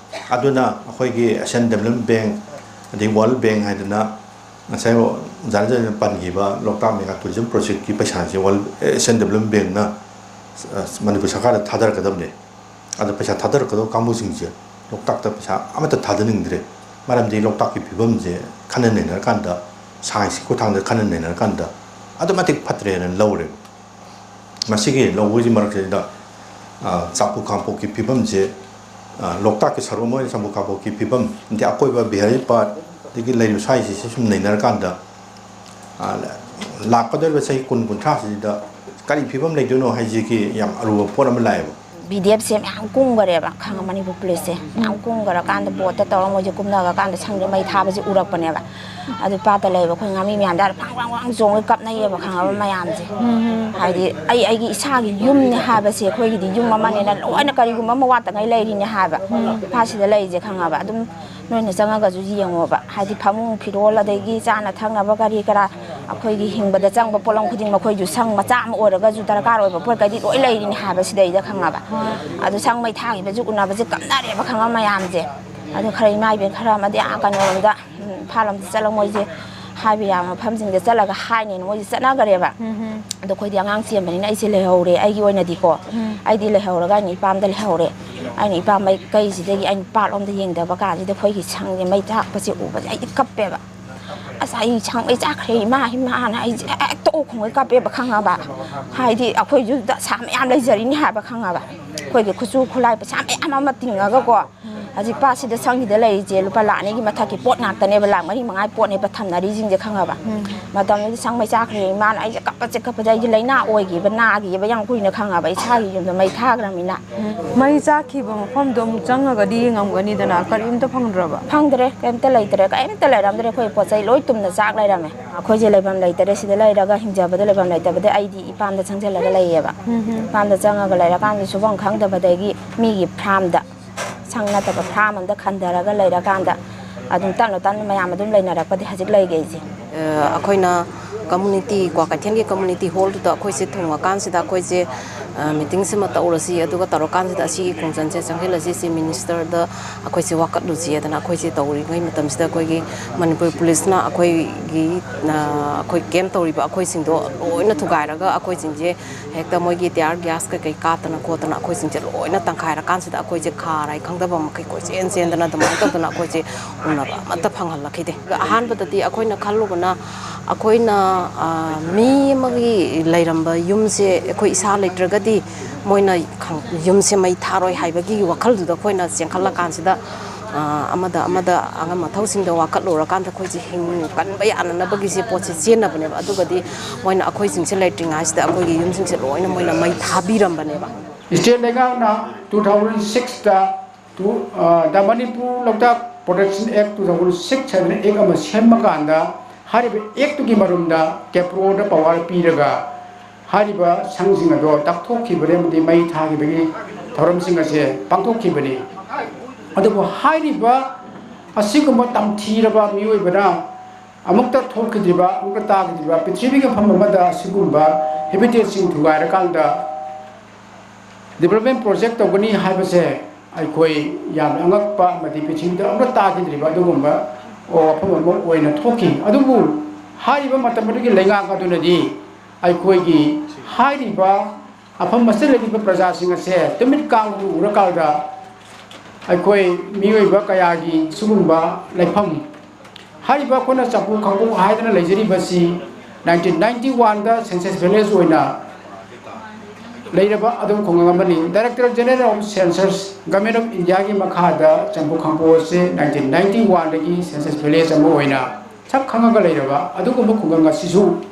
ꯑꯗꯨꯅ ꯑꯩꯈꯣꯏꯒꯤ Asian Development Bank, ꯑꯗꯩ World Bank ꯍꯥꯏꯗꯅ ꯉꯁꯥꯏ ꯑꯣꯖꯥꯅ ꯄꯟꯈꯤꯕ ꯂꯣꯛꯇꯥꯛ ꯃꯦꯒꯥ ꯇꯨꯔꯤꯖꯝ ꯄ꯭ꯔꯣꯖꯦꯛꯀꯤ ꯄꯩꯁꯥꯁꯦ World, Asian Development Bankꯅ, ꯑ, ꯃꯅꯤꯄꯨꯔ ꯁꯔꯀꯥꯔꯗ ꯊꯥꯗꯔꯛꯀꯗꯕꯅꯦ꯫ ꯑꯗꯣ ꯄꯩꯁꯥ ꯊꯥꯗꯔꯛꯀꯗꯕ ꯀꯥꯡꯕꯨꯁꯤꯡꯁꯦ ꯂꯣꯛꯇꯥꯛꯇ ꯄꯩꯁꯥ ꯑꯃꯠꯇ ꯊꯥꯗꯅꯤꯡꯗ꯭ꯔꯦ꯫ ꯃꯔꯝꯗꯤ ꯂꯣꯛꯇꯥꯛꯀꯤ ꯐꯤꯕꯝꯁꯦ ꯈꯟꯅ ꯅꯩꯅꯔꯀꯥꯟꯗ, ꯁꯥꯏꯟꯁꯀꯤ ꯈꯨꯠꯊꯥꯡꯗ ꯈꯟꯅ ꯅꯩꯅꯔꯀꯥꯟꯗ ꯑꯗꯨꯛ ꯃꯇꯤꯛ ꯐꯠꯇ꯭ꯔꯦꯅ ꯂꯧꯔꯦꯕ꯫ ꯃꯁꯤꯒꯤ ꯂꯧꯕꯒꯤ ꯃꯔꯛꯁꯤꯗ, ꯑ, ꯆꯥꯛꯄꯨ ꯀꯥꯡꯄꯣꯛꯀꯤ ꯐꯤꯕꯝꯁꯦ, ꯑ, ꯂꯣꯛꯇꯥꯛꯀꯤ ꯁꯔꯨꯛ ꯑꯃ ꯑꯣꯏꯅ ꯆꯥꯛꯄꯨ ꯀꯥꯡꯄꯣꯛꯀꯤ ꯐꯤꯕꯝ, ꯑꯗꯩ ꯑꯀꯣꯏꯕ ꯕꯤꯍꯥꯔꯤ ꯄꯥꯠ, ꯑꯗꯒꯤ ꯂꯩꯔꯤꯕ ꯁ꯭ꯋꯥꯏꯁꯤꯁꯨ ꯁꯨꯝ ꯅꯩꯅꯔꯀꯥꯟꯗ, ꯑ, ꯂꯥꯛꯀꯗꯧꯔꯤꯕ ꯆꯍꯤ ꯀꯨꯟ, ꯀꯨꯟꯊ꯭ꯔꯥꯁꯤꯗ ꯀꯔꯤ ꯐꯤꯕꯝ ꯂꯩꯗꯣꯏꯅꯣ ꯍꯥꯏꯁꯤꯒꯤ ꯌꯥꯝ ꯑꯔꯨꯕ ꯄꯣꯠ ꯑꯃ ꯂꯥꯛꯑꯦꯕ꯫ ꯕꯤ ꯗꯤ ꯑꯦꯐꯁꯦ ꯃꯌꯥꯝ ꯀꯨꯝꯈꯔꯦꯕ, ꯈꯪꯉ ꯃꯅꯤꯄꯨꯔ ꯄꯨꯂꯤꯁꯁꯦ ꯃꯌꯥꯝ ꯀꯨꯝꯈ꯭ꯔꯀꯥꯟꯗ, ꯕꯣꯠꯇ ꯇꯧꯔꯒ ꯃꯣꯏꯁꯦ ꯀꯨꯝꯅꯈ꯭ꯔꯀꯥꯟꯗ ꯁꯪꯗ ꯃꯩ ꯊꯥꯕꯁꯦ ꯎꯔꯛꯄꯅꯦꯕ꯫ ꯑꯗꯨ ꯄꯥꯠꯇ ꯂꯩꯕ ꯑꯩꯈꯣꯏ ꯉꯥꯃꯤ ꯃꯌꯥꯝꯗ ꯐ꯭ꯔꯥꯡ ꯐ꯭ꯔꯥꯡ ꯐ꯭ꯔꯥꯡ ꯆꯣꯡꯉꯒ ꯀꯞꯅꯩꯌꯦꯕ, ꯈꯪꯉꯕ ꯃꯌꯥꯝꯁꯦ꯫ ꯍꯥꯏꯗꯤ ꯑꯩ ꯑꯩꯒꯤ ꯏꯁꯥꯒꯤ ꯌꯨꯝꯅꯦ ꯍꯥꯏꯕꯁꯦ, ꯑꯩꯈꯣꯏꯒꯤꯗꯤ ꯌꯨꯝ ꯑꯃꯅꯤꯅ ꯂꯣꯏꯅ ꯀꯔꯤꯒꯨꯝꯕ ꯑꯃ ꯋꯥꯠꯇꯉꯩ ꯂꯩꯔꯤꯅꯦ ꯍꯥꯏꯕ꯫ ꯄꯥꯠꯁꯤꯗ ꯂꯩꯔꯤꯁꯦ ꯈꯪꯉꯕ꯫ ꯑꯗꯨꯝ ꯅꯣꯏꯅ ꯆꯪꯉꯒꯁꯨ ꯌꯦꯡꯉꯣꯕ, ꯍꯥꯏꯗꯤ ꯐꯃꯨꯡ ꯐꯤꯔꯣꯜ ꯑꯗꯒꯤ ꯆꯥꯅ ꯊꯛꯅꯕ ꯀꯔꯤ ꯀꯔꯥ ꯑꯩꯈꯣꯏꯒꯤ ꯍꯤꯡꯕꯗ ꯆꯪꯕ ꯄꯣꯠꯂꯝ ꯈꯨꯗꯤꯡꯃꯛ ꯑꯩꯈꯣꯏꯁꯨ ꯁꯪ ꯃꯆꯥ ꯑꯃ ꯑꯣꯏꯔꯒꯁꯨ ꯗꯔꯀꯥꯔ ꯑꯣꯏꯕ ꯄꯣꯠ ꯀꯩꯗꯤ ꯂꯣꯏ ꯂꯩꯔꯤꯅꯤ ꯍꯥꯏꯕ ꯁꯤꯗꯩꯗ, ꯈꯪꯉꯕ꯫ ꯑꯗꯨ ꯁꯪ ꯃꯩ ꯊꯥꯈꯤꯕꯁꯨ ꯎꯅꯕꯁꯦ ꯀꯞꯅꯔꯦꯕ, ꯈꯪꯉꯕ ꯃꯌꯥꯝꯁꯦ꯫ ꯑꯗꯨ ꯈꯔ ꯏꯃꯥ ꯏꯕꯦꯟ ꯈꯔ ꯑꯃꯗꯤ ꯑꯥ ꯀꯩꯅꯣꯔꯣꯝꯗ, ꯎꯝ, ꯏꯝꯐꯥꯜ ꯂꯣꯝꯗ ꯆꯠꯂꯒ ꯃꯣꯏꯁꯦ ꯍꯥꯏꯕ ꯌꯥꯕ ꯃꯐꯝꯁꯤꯡꯗ ꯆꯠꯂꯒ ꯍꯥꯏꯅꯦꯅ ꯃꯣꯏꯁꯦ ꯆꯠꯅꯈ꯭ꯔꯦꯕ꯫ ꯑꯗꯣ ꯑꯩꯈꯣꯏꯗꯤ ꯑꯉꯥꯡ ꯆꯦꯟꯕꯅꯤꯅ ꯑꯩꯁꯦ ꯂꯩꯍꯧꯔꯦ, ꯑꯩꯒꯤ ꯑꯣꯏꯅꯗꯤꯀꯣ꯫ ꯑꯩꯗꯤ ꯂꯩꯍꯧꯔꯒ ꯑꯩꯅ ꯏꯄꯥꯝꯗ ꯂꯩꯍꯧꯔꯦ꯫ ꯑꯩꯅ ꯏꯄꯥꯝ ꯃꯥꯏꯀꯩꯁꯤꯗꯒꯤ ꯑꯩꯅ ꯄꯥꯠꯂꯣꯝꯗ ꯌꯦꯡꯊꯕ ꯀꯥꯟꯁꯤꯗ ꯑꯩꯈꯣꯏꯒꯤ ꯁꯪꯁꯦ ꯃꯩ ꯊꯥꯛꯄꯁꯦ ꯎꯕꯁꯦ ꯑꯩꯗꯤ ꯀꯞꯄꯦꯕ꯫ "ꯑꯁ, ꯑꯩ ꯁꯪ ꯃꯩ ꯆꯥꯛꯈ꯭ꯔꯦ ꯏꯃꯥ, ꯏꯃꯥꯅ" ꯑꯩꯁꯦ ꯍꯦꯛꯇ ꯑꯣꯛ ꯈꯣꯡꯒꯩ ꯀꯞꯄꯦꯕ, ꯈꯪꯉꯕ꯫ ꯍꯥꯏꯗꯤ ꯑꯩꯈꯣꯏꯁꯨ ꯗꯁꯥ ꯃꯌꯥꯝ ꯂꯩꯖꯔꯤꯅꯤ ꯍꯥꯏꯕ, ꯈꯪꯉꯕ꯫ ꯑꯩꯈꯣꯏꯒꯤ ꯈꯨꯠꯁꯨ ꯈꯨꯠꯂꯥꯏ ꯄꯩꯁꯥ ꯃꯌꯥꯝ ꯑꯃ ꯇꯤꯡꯉꯒꯀꯣ, ꯍꯧꯖꯤꯛ ꯄꯥꯠꯁꯤꯗ ꯁꯪꯁꯤꯗ ꯂꯩꯔꯤꯁꯦ ꯂꯨꯄꯥ ꯂꯥꯛ ꯑꯅꯤꯒꯤ ꯃꯊꯛꯀꯤ ꯄꯣꯠ ꯉꯥꯛꯇꯅꯦꯕ, ꯂꯥꯛ ꯃꯔꯤ ꯃꯉꯥꯒꯤ ꯄꯣꯠꯅꯦꯕ ꯊꯝꯅꯔꯤꯁꯤꯡꯁꯦ, ꯈꯪꯉꯕ꯫ ꯃꯇꯝꯗꯨꯗ ꯁꯪ ꯃꯩ ꯆꯥꯛꯈ꯭ꯔꯦ ꯏꯃꯥꯅ ꯑꯩꯁꯦ ꯀꯞꯄꯁꯦ ꯀꯞꯄꯁꯦ, ꯑꯩꯁꯦ ꯂꯥꯏꯅꯥ ꯑꯣꯏꯈꯤꯕ, ꯅꯥꯈꯤꯕ ꯌꯥꯝ ꯀꯨꯏꯅ, ꯈꯪꯉꯕ, ꯏꯁꯥꯒꯤ ꯌꯨꯝꯗ ꯃꯩ ꯊꯥꯈ꯭ꯔꯃꯤꯅ꯫ ꯃꯩ ꯆꯥꯛꯈꯤꯕ ꯃꯐꯝꯗꯣ ꯑꯃꯨꯛ ꯆꯪꯉꯒꯗꯤ ꯌꯦꯡꯉꯝꯒꯅꯤꯗꯅ, ꯀꯔꯤꯝꯇ ꯐꯪꯗ꯭ꯔꯕ? ꯐꯪꯗ꯭ꯔꯦ, ꯀꯩꯝꯇ ꯂꯩꯇ꯭ꯔꯦ, ꯀꯩꯝꯇ ꯂꯩꯔꯝꯗ꯭ꯔꯦ꯫ ꯑꯩꯈꯣꯏ ꯄꯣꯠ ꯆꯩ ꯂꯣꯏ ꯇꯨꯝꯅ ꯆꯥꯛ ꯂꯩꯔꯝꯃꯦ꯫ ꯑꯩꯈꯣꯏꯁꯦ ꯂꯩꯐꯝ ꯂꯩꯇꯔꯦ, ꯁꯤꯗ ꯂꯩꯔꯒ ꯍꯤꯡꯖꯕꯗ ꯂꯩꯐꯝ ꯂꯩꯇꯕꯗ ꯑꯩꯗꯤ ꯏꯄꯥꯝꯗ ꯆꯪꯁꯤꯜꯂꯒ ꯂꯩꯌꯦꯕ꯫ ꯏꯄꯥꯝꯗ ꯆꯪꯉꯒ ꯂꯩꯔꯀꯥꯟꯗ ꯁꯨꯐꯝ ꯈꯪꯗꯕꯗꯒꯤ ꯃꯤꯒꯤ ꯐꯥꯔꯝꯗ, ꯁꯪ ꯅꯠꯇꯕ ꯐꯥꯔꯝ ꯑꯝꯗ ꯈꯟꯊꯔꯒ ꯂꯩꯔꯀꯥꯟꯗ ꯑꯗꯨꯝ ꯇꯞꯅ ꯇꯞꯅ ꯃꯌꯥꯝ ꯑꯗꯨꯝ ꯂꯩꯅꯔꯛꯄꯗꯤ ꯍꯧꯖꯤꯛ ꯂꯩꯒꯦ ꯑꯩꯁꯦ꯫ ꯑ, ꯑꯩꯈꯣꯏꯅ ꯀꯝꯃꯨꯅꯤꯇꯤ, ꯀ꯭ꯋꯥꯀꯩꯊꯦꯜꯒꯤ ꯀꯝꯃꯨꯅꯤꯇꯤ ꯍꯣꯜꯗꯨꯗ ꯑꯩꯈꯣꯏꯁꯦ ꯊꯨꯡꯉꯀꯥꯟꯁꯤꯗ ꯑꯩꯈꯣꯏꯁꯦ, ꯑ, ꯃꯤꯇꯤꯡꯁꯤꯃ ꯇꯧꯔꯁꯤ, ꯑꯗꯨꯒ ꯇꯧꯔꯀꯥꯟꯁꯤꯗ ꯑꯁꯤꯒꯤ ꯈꯣꯡꯖꯪꯁꯦ ꯆꯪꯁꯤꯜꯂꯁꯤ, ꯁꯤ ꯃꯤꯅꯤꯁꯇꯔꯗ ꯑꯩꯈꯣꯏꯁꯦ ꯋꯥꯀꯠꯂꯨꯁꯤ ꯍꯥꯏꯗꯅ ꯑꯩꯈꯣꯏꯁꯦ ꯇꯧꯔꯤꯉꯩ ꯃꯇꯝꯁꯤꯗ ꯑꯩꯈꯣꯏꯒꯤ ꯃꯅꯤꯄꯨꯔ ꯄꯨꯂꯤꯁꯅ ꯑꯩꯈꯣꯏꯒꯤ, ꯑ, ꯑꯩꯈꯣꯏ ꯀꯦꯝ ꯇꯧꯔꯤꯕ ꯑꯩꯈꯣꯏꯁꯤꯡꯗꯣ ꯂꯣꯏꯅ ꯊꯨꯒꯥꯏꯔꯒ ꯑꯩꯈꯣꯏꯁꯤꯡꯁꯦ ꯍꯦꯛꯇ ꯃꯣꯏꯒꯤ tear gas ꯀꯩꯀꯩ ꯀꯥꯞꯇꯅ ꯈꯣꯠꯇꯅ ꯑꯩꯈꯣꯏꯁꯤꯡꯁꯦ ꯂꯣꯏꯅ ꯇꯪꯈꯥꯏꯔꯀꯥꯟꯁꯤꯗ ꯑꯩꯈꯣꯏꯁꯦ ꯈꯥ ꯔꯥꯏ ꯈꯪꯗꯕ ꯃꯈꯩ ꯀꯣꯏꯆꯦꯟ ꯆꯦꯟꯗꯅ ꯑꯗꯨꯃꯥꯏꯅ ꯇꯧꯗꯅ ꯑꯩꯈꯣꯏꯁꯦ ꯎꯅꯕ ꯑꯃꯠꯇ ꯐꯪꯍꯜꯂꯛꯈꯤꯗꯦ꯫ ꯑꯗꯨꯒ ꯑꯍꯥꯟꯕꯗꯗꯤ ꯑꯩꯈꯣꯏꯅ ꯈꯜꯂꯨꯕꯅ ꯑꯩꯈꯣꯏꯅ, ꯑ, ꯃꯤ ꯑꯃꯒꯤ ꯂꯩꯔꯝꯕ ꯌꯨꯝꯁꯦ ꯑꯩꯈꯣꯏ ꯏꯁꯥ ꯂꯩꯇ꯭ꯔꯒꯗꯤ ꯃꯣꯏꯅ ꯈꯪ-, ꯌꯨꯝꯁꯦ ꯃꯩ ꯊꯥꯔꯣꯏ ꯍꯥꯏꯕꯒꯤ ꯋꯥꯈꯜꯗꯨꯗ ꯑꯩꯈꯣꯏꯅ ꯆꯦꯟꯈꯠꯂꯀꯥꯟꯁꯤꯗ ꯑꯃꯗ ꯑꯃꯗ ꯑꯉꯝ ꯑꯊꯧꯁꯤꯡꯗ ꯋꯥꯀꯠꯂꯨꯔꯀꯥꯟꯗ ꯑꯩꯈꯣꯏꯁꯦ ꯍꯤꯡ ꯀꯟꯕ ꯌꯥꯅꯅꯕꯒꯤꯁꯦ ꯄꯣꯠꯁꯦ ꯆꯦꯟꯅꯕꯅꯦꯕ꯫ ꯑꯗꯨꯒꯗꯤ ꯃꯣꯏꯅ ꯑꯩꯈꯣꯏꯁꯤꯡꯁꯦ ꯂꯩꯇ꯭ꯔꯤꯉꯩꯁꯤꯗ ꯑꯩꯈꯣꯏꯒꯤ ꯌꯨꯝꯁꯤꯡꯁꯦ ꯂꯣꯏꯅ ꯃꯣꯏꯅ ꯃꯩ ꯊꯥꯕꯤꯔꯝꯕꯅꯦꯕ꯫ ꯏꯁꯇꯦꯠ ꯂꯩꯉꯥꯛꯅ ꯇꯨ ꯊꯥꯎꯖꯟ ꯁꯤꯛꯁꯇ ꯇꯨ, ꯑ, The Manipur Loktak Protection Act two thousand six ꯍꯥꯏꯗꯅ ꯑꯦꯛ ꯑꯃ ꯁꯦꯝꯕ ꯀꯥꯟꯗ, ꯍꯥꯏꯔꯤꯕ ꯑꯦꯛꯇꯨꯒꯤ ꯃꯔꯨꯝꯗ ꯀꯦꯄ꯭ꯔꯣꯗ ꯄꯋꯥꯔ ꯄꯤꯔꯒ ꯍꯥꯏꯔꯤꯕ ꯁꯪꯁꯤꯡ ꯑꯗꯣ ꯇꯛꯊꯣꯛꯈꯤꯕꯅꯤ ꯑꯃꯗꯤ ꯃꯩ ꯊꯥꯈꯤꯕꯒꯤ ꯊꯧꯔꯝꯁꯤꯡ ꯑꯁꯦ ꯄꯥꯡꯊꯣꯛꯈꯤꯕꯅꯤ꯫ ꯑꯗꯨꯕꯨ ꯍꯥꯏꯔꯤꯕ ꯑꯁꯤꯒꯨꯝꯕ ꯇꯝꯊꯤꯔꯕ ꯃꯤꯑꯣꯏꯕꯅ ꯑꯃꯨꯛꯇ ꯊꯣꯛꯈꯤꯗ꯭ꯔꯤꯕ, ꯑꯃꯨꯛꯇ ꯇꯥꯈꯤꯗ꯭ꯔꯤꯕ, ꯄ꯭ꯔꯤꯊꯤꯕꯤꯒꯤ ꯃꯐꯝ ꯑꯃꯗ ꯑꯁꯤꯒꯨꯝꯕ ꯍꯦꯕꯤꯇꯦꯠꯁꯤꯡ ꯊꯨꯒꯥꯏꯔꯀꯥꯟꯗ ꯗꯤꯕꯂꯞꯃꯦꯟ ꯄ꯭ꯔꯣꯖꯦꯛ ꯇꯧꯒꯅꯤ ꯍꯥꯏꯕꯁꯦ ꯑꯩꯈꯣꯏ ꯌꯥꯝꯅ ꯑꯉꯛꯄ ꯑꯃꯗꯤ ꯄ꯭ꯔꯤꯊꯤꯕꯤꯗ ꯑꯃꯨꯛꯇ ꯇꯥꯈꯤꯗ꯭ꯔꯤꯕ ꯑꯗꯨꯒꯨꯝꯕ ꯋꯥꯐꯝ ꯑꯃ ꯑꯣꯏꯅ ꯊꯣꯛꯈꯤ꯫ ꯑꯗꯨꯕꯨ ꯍꯥꯏꯔꯤꯕ ꯃꯇꯝ ꯑꯗꯨꯒꯤ ꯂꯩꯉꯥꯛ ꯑꯗꯨꯅꯗꯤ ꯑꯩꯈꯣꯏꯒꯤ ꯍꯥꯏꯔꯤꯕ ꯃꯐꯝ ꯑꯁꯤꯗ ꯂꯩꯔꯤꯕ ꯄ꯭ꯔꯖꯥꯁꯤꯡ ꯑꯁꯦ ꯇꯨꯃꯤꯠ ꯀꯥꯡꯗꯨ ꯎꯔꯀꯥꯟꯗ ꯑꯩꯈꯣꯏ ꯃꯤꯑꯣꯏꯕ ꯀꯌꯥꯒꯤ ꯁꯤꯒꯨꯝꯕ ꯂꯩꯐꯝ, ꯍꯥꯏꯔꯤꯕ ꯑꯩꯈꯣꯏꯅ ꯆꯐꯨ ꯈꯥꯡꯄꯣꯛ ꯍꯥꯏꯗꯅ ꯂꯩꯖꯔꯤꯕꯁꯤ ꯅꯥꯏꯟꯇꯤꯟ ꯅꯥꯏꯟꯇꯤ ꯋꯥꯟꯗ ꯁꯦꯟꯁꯁ ꯚꯤꯂꯦꯖ ꯑꯣꯏꯅ ꯂꯩꯔꯕ ꯑꯗꯨꯒꯨꯝꯕ ꯈꯨꯡꯒꯪ ꯑꯃꯅꯤ꯫ Director General of Census, Government of Indiaꯒꯤ ꯃꯈꯥꯗ ꯆꯐꯨ ꯈꯥꯡꯄꯣꯛ ꯑꯁꯤ ꯅꯥꯏꯟꯇꯤꯟ ꯅꯥꯏꯟꯇꯤ ꯋꯥꯟꯗꯒꯤ ꯁꯦꯟꯁꯁ ꯚꯤꯂꯦꯖ ꯑꯃ ꯑꯣꯏꯅ ꯁꯛ ꯈꯪꯉꯒ ꯂꯩꯔꯕ ꯑꯗꯨꯒꯨꯝꯕ ꯈꯨꯡꯒꯪ ꯑꯁꯤꯁꯨ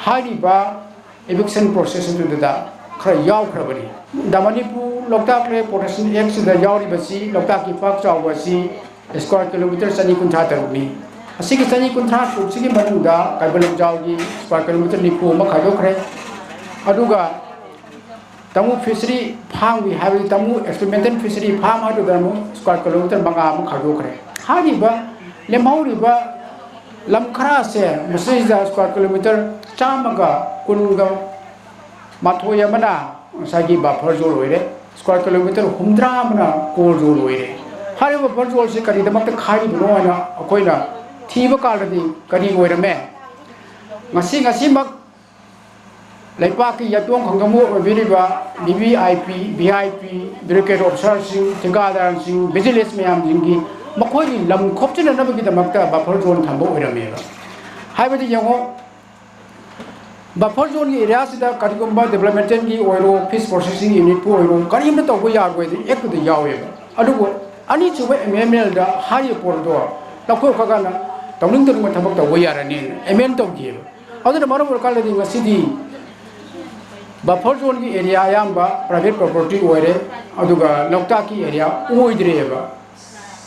ꯍꯥꯏꯔꯤꯕ ꯏꯚꯤꯛꯁꯟ ꯄ꯭ꯔꯣꯁꯦꯁ ꯑꯗꯨꯗ ꯈꯔ ꯌꯥꯎꯈ꯭ꯔꯕꯅꯤ꯫ The Manipur Loktak Protection Actꯁꯤꯗ ꯌꯥꯎꯔꯤꯕꯁꯤ ꯂꯣꯛꯇꯥꯛꯀꯤ ꯄꯥꯛ ꯆꯥꯎꯕ ꯑꯁꯤ ꯁ꯭ꯀ꯭ꯋꯥꯔ ꯀꯤꯂꯣꯃꯤꯇꯔ ꯆꯅꯤ ꯀꯨꯟꯊ꯭ꯔꯥ ꯇꯔꯨꯛꯅꯤ꯫ ꯑꯁꯤꯒꯤ ꯆꯅꯤ ꯀꯨꯟꯊ꯭ꯔꯥ ꯇꯔꯨꯛꯁꯤꯒꯤ ꯃꯅꯨꯡꯗ ꯀꯩꯕꯨꯜ ꯂꯝꯖꯥꯎꯒꯤ ꯁ꯭ꯀ꯭ꯋꯥꯔ ꯀꯤꯂꯣꯃꯤꯇꯔ ꯅꯤꯐꯨ ꯑꯃ ꯈꯥꯏꯗꯣꯛꯈ꯭ꯔꯦ꯫ ꯑꯗꯨꯒ ꯇꯥꯃꯨ ꯐꯤꯁꯔꯤ ꯐꯥꯝꯒꯤ ꯍꯥꯏꯕꯗꯤ ꯇꯥꯃꯨ ꯑꯦꯛꯁꯄꯦꯔꯤꯃꯦꯟꯇꯦꯜ ꯐꯤꯁꯔꯤ ꯐꯥꯝ ꯍꯥꯏꯗꯨꯗ ꯑꯃꯨꯛ ꯁ꯭ꯀ꯭ꯋꯥꯔ ꯀꯤꯂꯣꯃꯤꯇꯔ ꯃꯉꯥ ꯑꯃꯨꯛ ꯈꯥꯏꯗꯣꯛꯈ꯭ꯔꯦ꯫ ꯍꯥꯏꯔꯤꯕ ꯂꯦꯝꯍꯧꯔꯤꯕ ꯂꯝ ꯈꯔ ꯑꯁꯦ ꯃꯁꯤꯗꯩꯁꯤꯗ ꯁ꯭ꯀ꯭ꯋꯥꯔ ꯀꯤꯂꯣꯃꯤꯇꯔ ꯆꯥꯝꯃꯒ ꯀꯨꯟꯒ ꯃꯥꯊꯣꯏ ꯑꯃꯅ ꯉꯁꯥꯏꯒꯤ ꯕꯐꯔ ꯖꯣꯟ ꯑꯣꯏꯔꯦ, ꯁ꯭ꯀ꯭ꯋꯥꯔ ꯀꯤꯂꯣꯃꯤꯇꯔ ꯍꯨꯝꯗ꯭ꯔꯥ ꯑꯃꯅ ꯀꯣꯜ ꯖꯣꯟ ꯑꯣꯏꯔꯦ꯫ ꯍꯥꯏꯔꯤꯕ ꯕꯐꯔ ꯖꯣꯟꯁꯤ ꯀꯔꯤꯗꯃꯛꯇ ꯈꯥꯏꯔꯤꯕꯅꯣ ꯍꯥꯏꯅ ꯑꯩꯈꯣꯏꯅ ꯊꯤꯕ ꯀꯥꯟꯗꯗꯤ ꯀꯔꯤ ꯑꯣꯏꯔꯝꯃꯦ? ꯉꯁꯤ, ꯉꯁꯤꯃꯛ ꯂꯩꯄꯥꯛꯀꯤ ꯌꯦꯠꯇꯣꯡ ꯈꯣꯡꯖꯪꯕꯨ ꯑꯣꯏꯕꯤꯔꯤꯕ V V I P, V I P, bureaucrat ꯑꯣꯐꯤꯁꯥꯔꯁꯤꯡ, ꯊꯤꯀꯥꯗꯥꯔꯁꯤꯡ, ꯚꯤꯖꯤꯂꯦꯟꯁ ꯃꯌꯥꯝꯁꯤꯡꯒꯤ ꯃꯈꯣꯏꯒꯤ ꯂꯝ ꯈꯣꯞꯆꯤꯟꯅꯅꯕꯒꯤꯗꯃꯛꯇ ꯕꯐꯔ ꯖꯣꯟ ꯊꯝꯕ ꯑꯣꯏꯔꯝꯃꯦꯕ꯫ ꯍꯥꯏꯕꯗꯤ ꯌꯦꯡꯉꯣ, ꯕꯐꯔ ꯖꯣꯟꯒꯤ ꯑꯦꯔꯤꯌꯥꯁꯤꯗ ꯀꯔꯤꯒꯨꯝꯕ ꯗꯤꯕꯂꯞꯃꯦꯟꯇꯦꯜꯒꯤ ꯑꯣꯏꯔꯣ, ꯐꯤꯁ ꯄ꯭ꯔꯣꯁꯦꯁꯤꯡ ꯌꯨꯅꯤꯠꯄꯨ ꯑꯣꯏꯔꯣ, ꯀꯔꯤꯝꯇ ꯇꯧꯕ ꯌꯥꯔꯣꯏ ꯍꯥꯏꯗꯅ ꯑꯦꯛꯇꯨꯗ ꯌꯥꯎꯋꯦꯕ꯫ ꯑꯗꯨꯕꯨ ꯑꯅꯤꯁꯨꯕ ꯑꯦꯃꯦꯟꯃꯦꯟꯗ ꯍꯥꯏꯔꯤꯕ ꯄꯣꯠ ꯑꯗꯣ ꯂꯧꯊꯣꯛꯈ꯭ꯔꯒꯅ ꯇꯧꯅꯤꯡ ꯇꯧꯅꯤꯡꯕ ꯊꯕꯛ ꯇꯧꯕ ꯌꯥꯔꯅꯤ ꯑꯦꯃꯦꯟ ꯇꯧꯈꯤꯑꯕ꯫ ꯑꯗꯨꯅ ꯃꯔꯝ ꯑꯣꯏꯔꯀꯥꯟꯗꯗꯤ ꯉꯁꯤꯗꯤ ꯕꯐꯔ ꯖꯣꯟꯒꯤ ꯑꯦꯔꯤꯌꯥ ꯑꯌꯥꯝꯕ ꯄ꯭ꯔꯥꯏꯚꯦꯠ ꯄ꯭ꯔꯣꯄꯔꯇꯤ ꯑꯣꯏꯔꯦ, ꯑꯗꯨꯒ ꯂꯣꯛꯇꯥꯛꯀꯤ ꯑꯦꯔꯤꯌꯥ ꯑꯣꯏꯗ꯭ꯔꯦꯕ꯫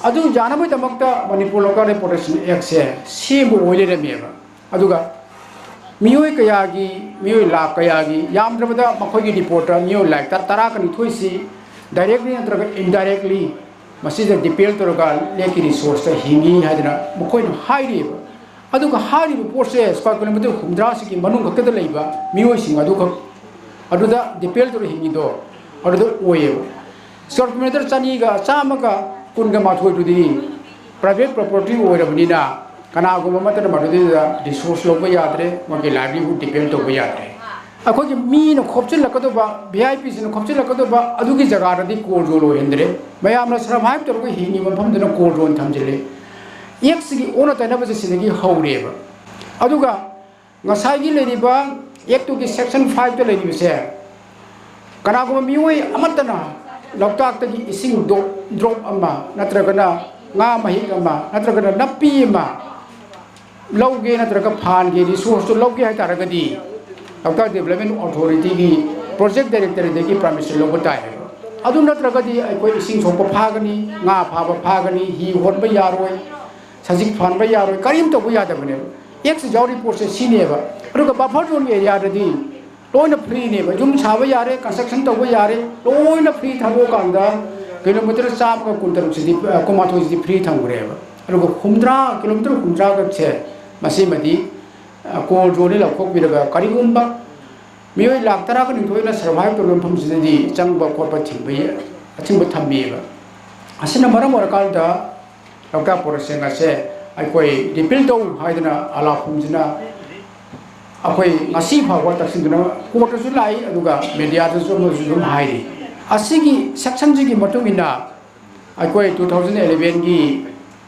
ꯑꯗꯨ ꯌꯥꯅꯕꯒꯤꯗꯃꯛꯇ ꯃꯅꯤꯄꯨꯔ ꯂꯣꯀꯦꯜ ꯄ꯭ꯔꯣꯇꯦꯛꯁꯟ ꯑꯦꯛꯁꯦ ꯁꯦꯝꯕ ꯑꯣꯏ ꯂꯩꯔꯝꯃꯦꯕ꯫ ꯑꯗꯨꯒ ꯃꯤꯑꯣꯏ ꯀꯌꯥꯒꯤ, ꯃꯤꯑꯣꯏ ꯂꯥꯈ ꯀꯌꯥꯒꯤ, ꯌꯥꯝꯗ꯭ꯔꯕꯗ ꯃꯈꯣꯏꯒꯤ ꯔꯤꯄꯣꯔꯠꯇ ꯃꯤꯑꯣꯏ ꯂꯥꯈ ꯇꯔꯥꯒ ꯅꯤꯊꯣꯏꯁꯤ directly ꯅꯠꯇ꯭ꯔꯒ indirectly ꯃꯁꯤꯗ depend ꯇꯧꯔꯒ ꯂꯦꯛꯀꯤ ꯔꯤꯁꯣꯔꯁꯇ ꯍꯤꯡꯉꯤ ꯍꯥꯏꯗꯅ ꯃꯈꯣꯏꯅ ꯍꯥꯏꯔꯤꯕ꯫ ꯑꯗꯨꯒ ꯍꯥꯏꯔꯤꯕ ꯄꯣꯠꯁꯦ ꯁ꯭ꯀ꯭ꯋꯥꯔ ꯀꯤꯂꯣꯃꯤꯇꯔ ꯍꯨꯝꯗ꯭ꯔꯥꯁꯤꯒꯤ ꯃꯅꯨꯡ ꯈꯛꯇꯗ ꯂꯩꯕ ꯃꯤꯑꯣꯏꯁꯤꯡ ꯑꯗꯨꯈꯛ ꯑꯗꯨꯗ depend ꯇꯧꯔꯒ ꯍꯤꯡꯉꯤꯗꯣ ꯑꯗꯨꯗ ꯑꯣꯏꯌꯦꯕ꯫ ꯁ꯭ꯀ꯭ꯋꯥꯔ ꯀꯤꯂꯣꯃꯤꯇꯔ ꯆꯅꯤꯒ ꯆꯥꯝꯃꯒ ꯀꯨꯟꯒ ꯃꯥꯊꯣꯏꯗꯨꯗꯤ private property ꯑꯣꯏꯔꯕꯅꯤꯅ ꯀꯅꯥꯒꯨꯝꯕ ꯑꯃꯠꯇꯅ ꯃꯗꯨꯗꯩꯗ ꯔꯤꯁꯣꯔꯁ ꯂꯧꯕ ꯌꯥꯗ꯭ꯔꯦ, ꯃꯥꯒꯤ livelihood depend ꯇꯧꯕ ꯌꯥꯗ꯭ꯔꯦ꯫ ꯑꯩꯈꯣꯏꯒꯤ ꯃꯤꯅ ꯈꯣꯞꯆꯤꯜꯂꯛꯀꯗꯧꯕ, ꯚꯤ ꯑꯥꯏ ꯄꯤꯁꯤꯅ ꯈꯣꯞꯆꯤꯜꯂꯛꯀꯗꯧꯕ ꯑꯗꯨꯒꯤ ꯖꯒꯥꯗꯗꯤ ꯀꯣꯜ ꯖꯣꯟ ꯑꯣꯏꯍꯟꯗ꯭ꯔꯦ꯫ ꯃꯌꯥꯝꯅ survive ꯇꯧꯔꯒ ꯍꯤꯡꯉꯤꯕ ꯃꯐꯝꯗꯨꯅ ꯀꯣꯜ ꯖꯣꯟ ꯊꯝꯖꯤꯜꯂꯦ꯫ ꯑꯦꯛꯁꯤꯒꯤ ꯑꯣꯟꯅ ꯇꯩꯅꯕꯁꯦ ꯁꯤꯗꯒꯤ ꯍꯧꯔꯦꯕ꯫ ꯑꯗꯨꯒ ꯉꯁꯥꯏꯒꯤ ꯂꯩꯔꯤꯕ ꯑꯦꯛꯇꯨꯒꯤ section fiveꯇ ꯂꯩꯔꯤꯕꯁꯦ ꯀꯅꯥꯒꯨꯝꯕ ꯃꯤꯑꯣꯏ ꯑꯃꯠꯇꯅ ꯂꯣꯛꯇꯥꯛꯇꯒꯤ ꯏꯁꯤꯡ ꯗꯣ-, drop ꯑꯃ ꯅꯠꯇ꯭ꯔꯒꯅ ꯉꯥ ꯃꯍꯤꯛ ꯑꯃ ꯅꯠꯇ꯭ꯔꯒꯅ ꯅꯥꯄꯤ ꯑꯃ ꯂꯧꯒꯦ ꯅꯠꯇ꯭ꯔꯒ ꯐꯥꯟꯒꯦ, ꯔꯤꯁꯣꯔꯁꯇꯨ ꯂꯧꯒꯦ ꯍꯥꯏ ꯇꯥꯔꯒꯗꯤ ꯂꯣꯛꯇꯥꯛ ꯗꯤꯕꯂꯞꯃꯦꯟ ꯑꯣꯊꯣꯔꯤꯇꯤꯒꯤ ꯄ꯭ꯔꯣꯖꯦꯛ ꯗꯥꯏꯔꯦꯛꯇꯔꯗꯒꯤ ꯄꯔꯃꯤꯁꯟ ꯂꯧꯕ ꯇꯥꯏ꯫ ꯑꯗꯨ ꯅꯠꯇ꯭ꯔꯒꯗꯤ ꯑꯩꯈꯣꯏ ꯏꯁꯤꯡ ꯁꯣꯛꯄ ꯐꯥꯒꯅꯤ, ꯉꯥ ꯐꯥꯕ ꯐꯥꯒꯅꯤ, ꯍꯤ ꯍꯣꯟꯕ ꯌꯥꯔꯣꯏ, ꯁꯖꯤꯛ ꯐꯥꯟꯕ ꯌꯥꯔꯣꯏ, ꯀꯔꯤꯝ ꯇꯧꯕ ꯌꯥꯗꯕꯅꯦꯕ꯫ ꯑꯦꯛꯁ ꯌꯥꯎꯔꯤ ꯄꯣꯠꯁꯦ ꯁꯤꯅꯦꯕ꯫ ꯑꯗꯨꯒ ꯕꯐꯔ ꯖꯣꯟꯒꯤ ꯑꯦꯔꯤꯌꯥꯗꯗꯤ ꯂꯣꯏꯅ ꯐ꯭ꯔꯤꯅꯦꯕ꯫ ꯌꯨꯝ ꯁꯥꯕ ꯌꯥꯔꯦ, ꯀꯟꯁꯇ꯭ꯔꯛꯁꯟ ꯇꯧꯕ ꯌꯥꯔꯦ, ꯂꯣꯏꯅ ꯐ꯭ꯔꯤ ꯊꯥꯗꯣꯛꯑꯀꯥꯟꯗ ꯀꯤꯂꯣꯃꯤꯇꯔ ꯆꯥꯝꯃꯒ ꯀꯨꯟꯇꯔꯨꯛꯁꯤꯗꯤ, ꯑ, ꯀꯨꯟꯃꯥꯊꯣꯏꯁꯤꯗꯤ ꯐ꯭ꯔꯤ ꯊꯝꯈ꯭ꯔꯦꯕ꯫ ꯑꯗꯨꯒ ꯍꯨꯝꯗ꯭ꯔꯥ, ꯀꯤꯂꯣꯃꯤꯇꯔ ꯍꯨꯝꯗ꯭ꯔꯥꯒꯁꯦ ꯃꯁꯤꯃꯗꯤ, ꯑ, ꯀꯣꯜ ꯖꯣꯟꯗꯒꯤ ꯂꯧꯊꯣꯛꯄꯤꯔꯒ ꯀꯔꯤꯒꯨꯝꯕ ꯃꯤꯑꯣꯏ ꯂꯥꯈ ꯇꯔꯥꯒ ꯅꯤꯊꯣꯏꯅ survive ꯇꯧꯔꯤꯕ ꯃꯐꯝꯁꯤꯗꯗꯤ ꯆꯪꯕ ꯈꯣꯠꯄ ꯊꯤꯡꯕ ꯌꯥ-, ꯑꯊꯤꯡꯕ ꯊꯝꯃꯤꯕ꯫ ꯑꯁꯤꯅ ꯃꯔꯝ ꯑꯣꯏꯔꯀꯥꯟꯗ ꯂꯣꯛꯇꯥꯛ ꯄ꯭ꯔꯣꯖꯦꯛꯁꯤꯡ ꯑꯁꯦ ꯑꯩꯈꯣꯏ ꯔꯤꯄꯤꯜ ꯇꯧ ꯍꯥꯏꯗꯅ ꯑꯥꯂꯥ ꯈꯨꯝꯁꯤꯅ ꯑꯩꯈꯣꯏ ꯉꯁꯤ ꯐꯥꯎꯕ ꯇꯛꯁꯤꯟꯗꯨꯅ ꯀꯣꯔꯠꯇꯁꯨ ꯂꯥꯛꯏ, ꯑꯗꯨꯒ ꯃꯦꯗꯤꯌꯥꯗꯁꯨ ꯑꯃꯁꯨ ꯑꯗꯨꯝ ꯍꯥꯏꯔꯤ꯫ ꯑꯁꯤꯒꯤ ꯁꯦꯛꯁꯟꯁꯤꯒꯤ ꯃꯇꯨꯡ ꯏꯟꯅ ꯑꯩꯈꯣꯏ two thousand elevenꯒꯤ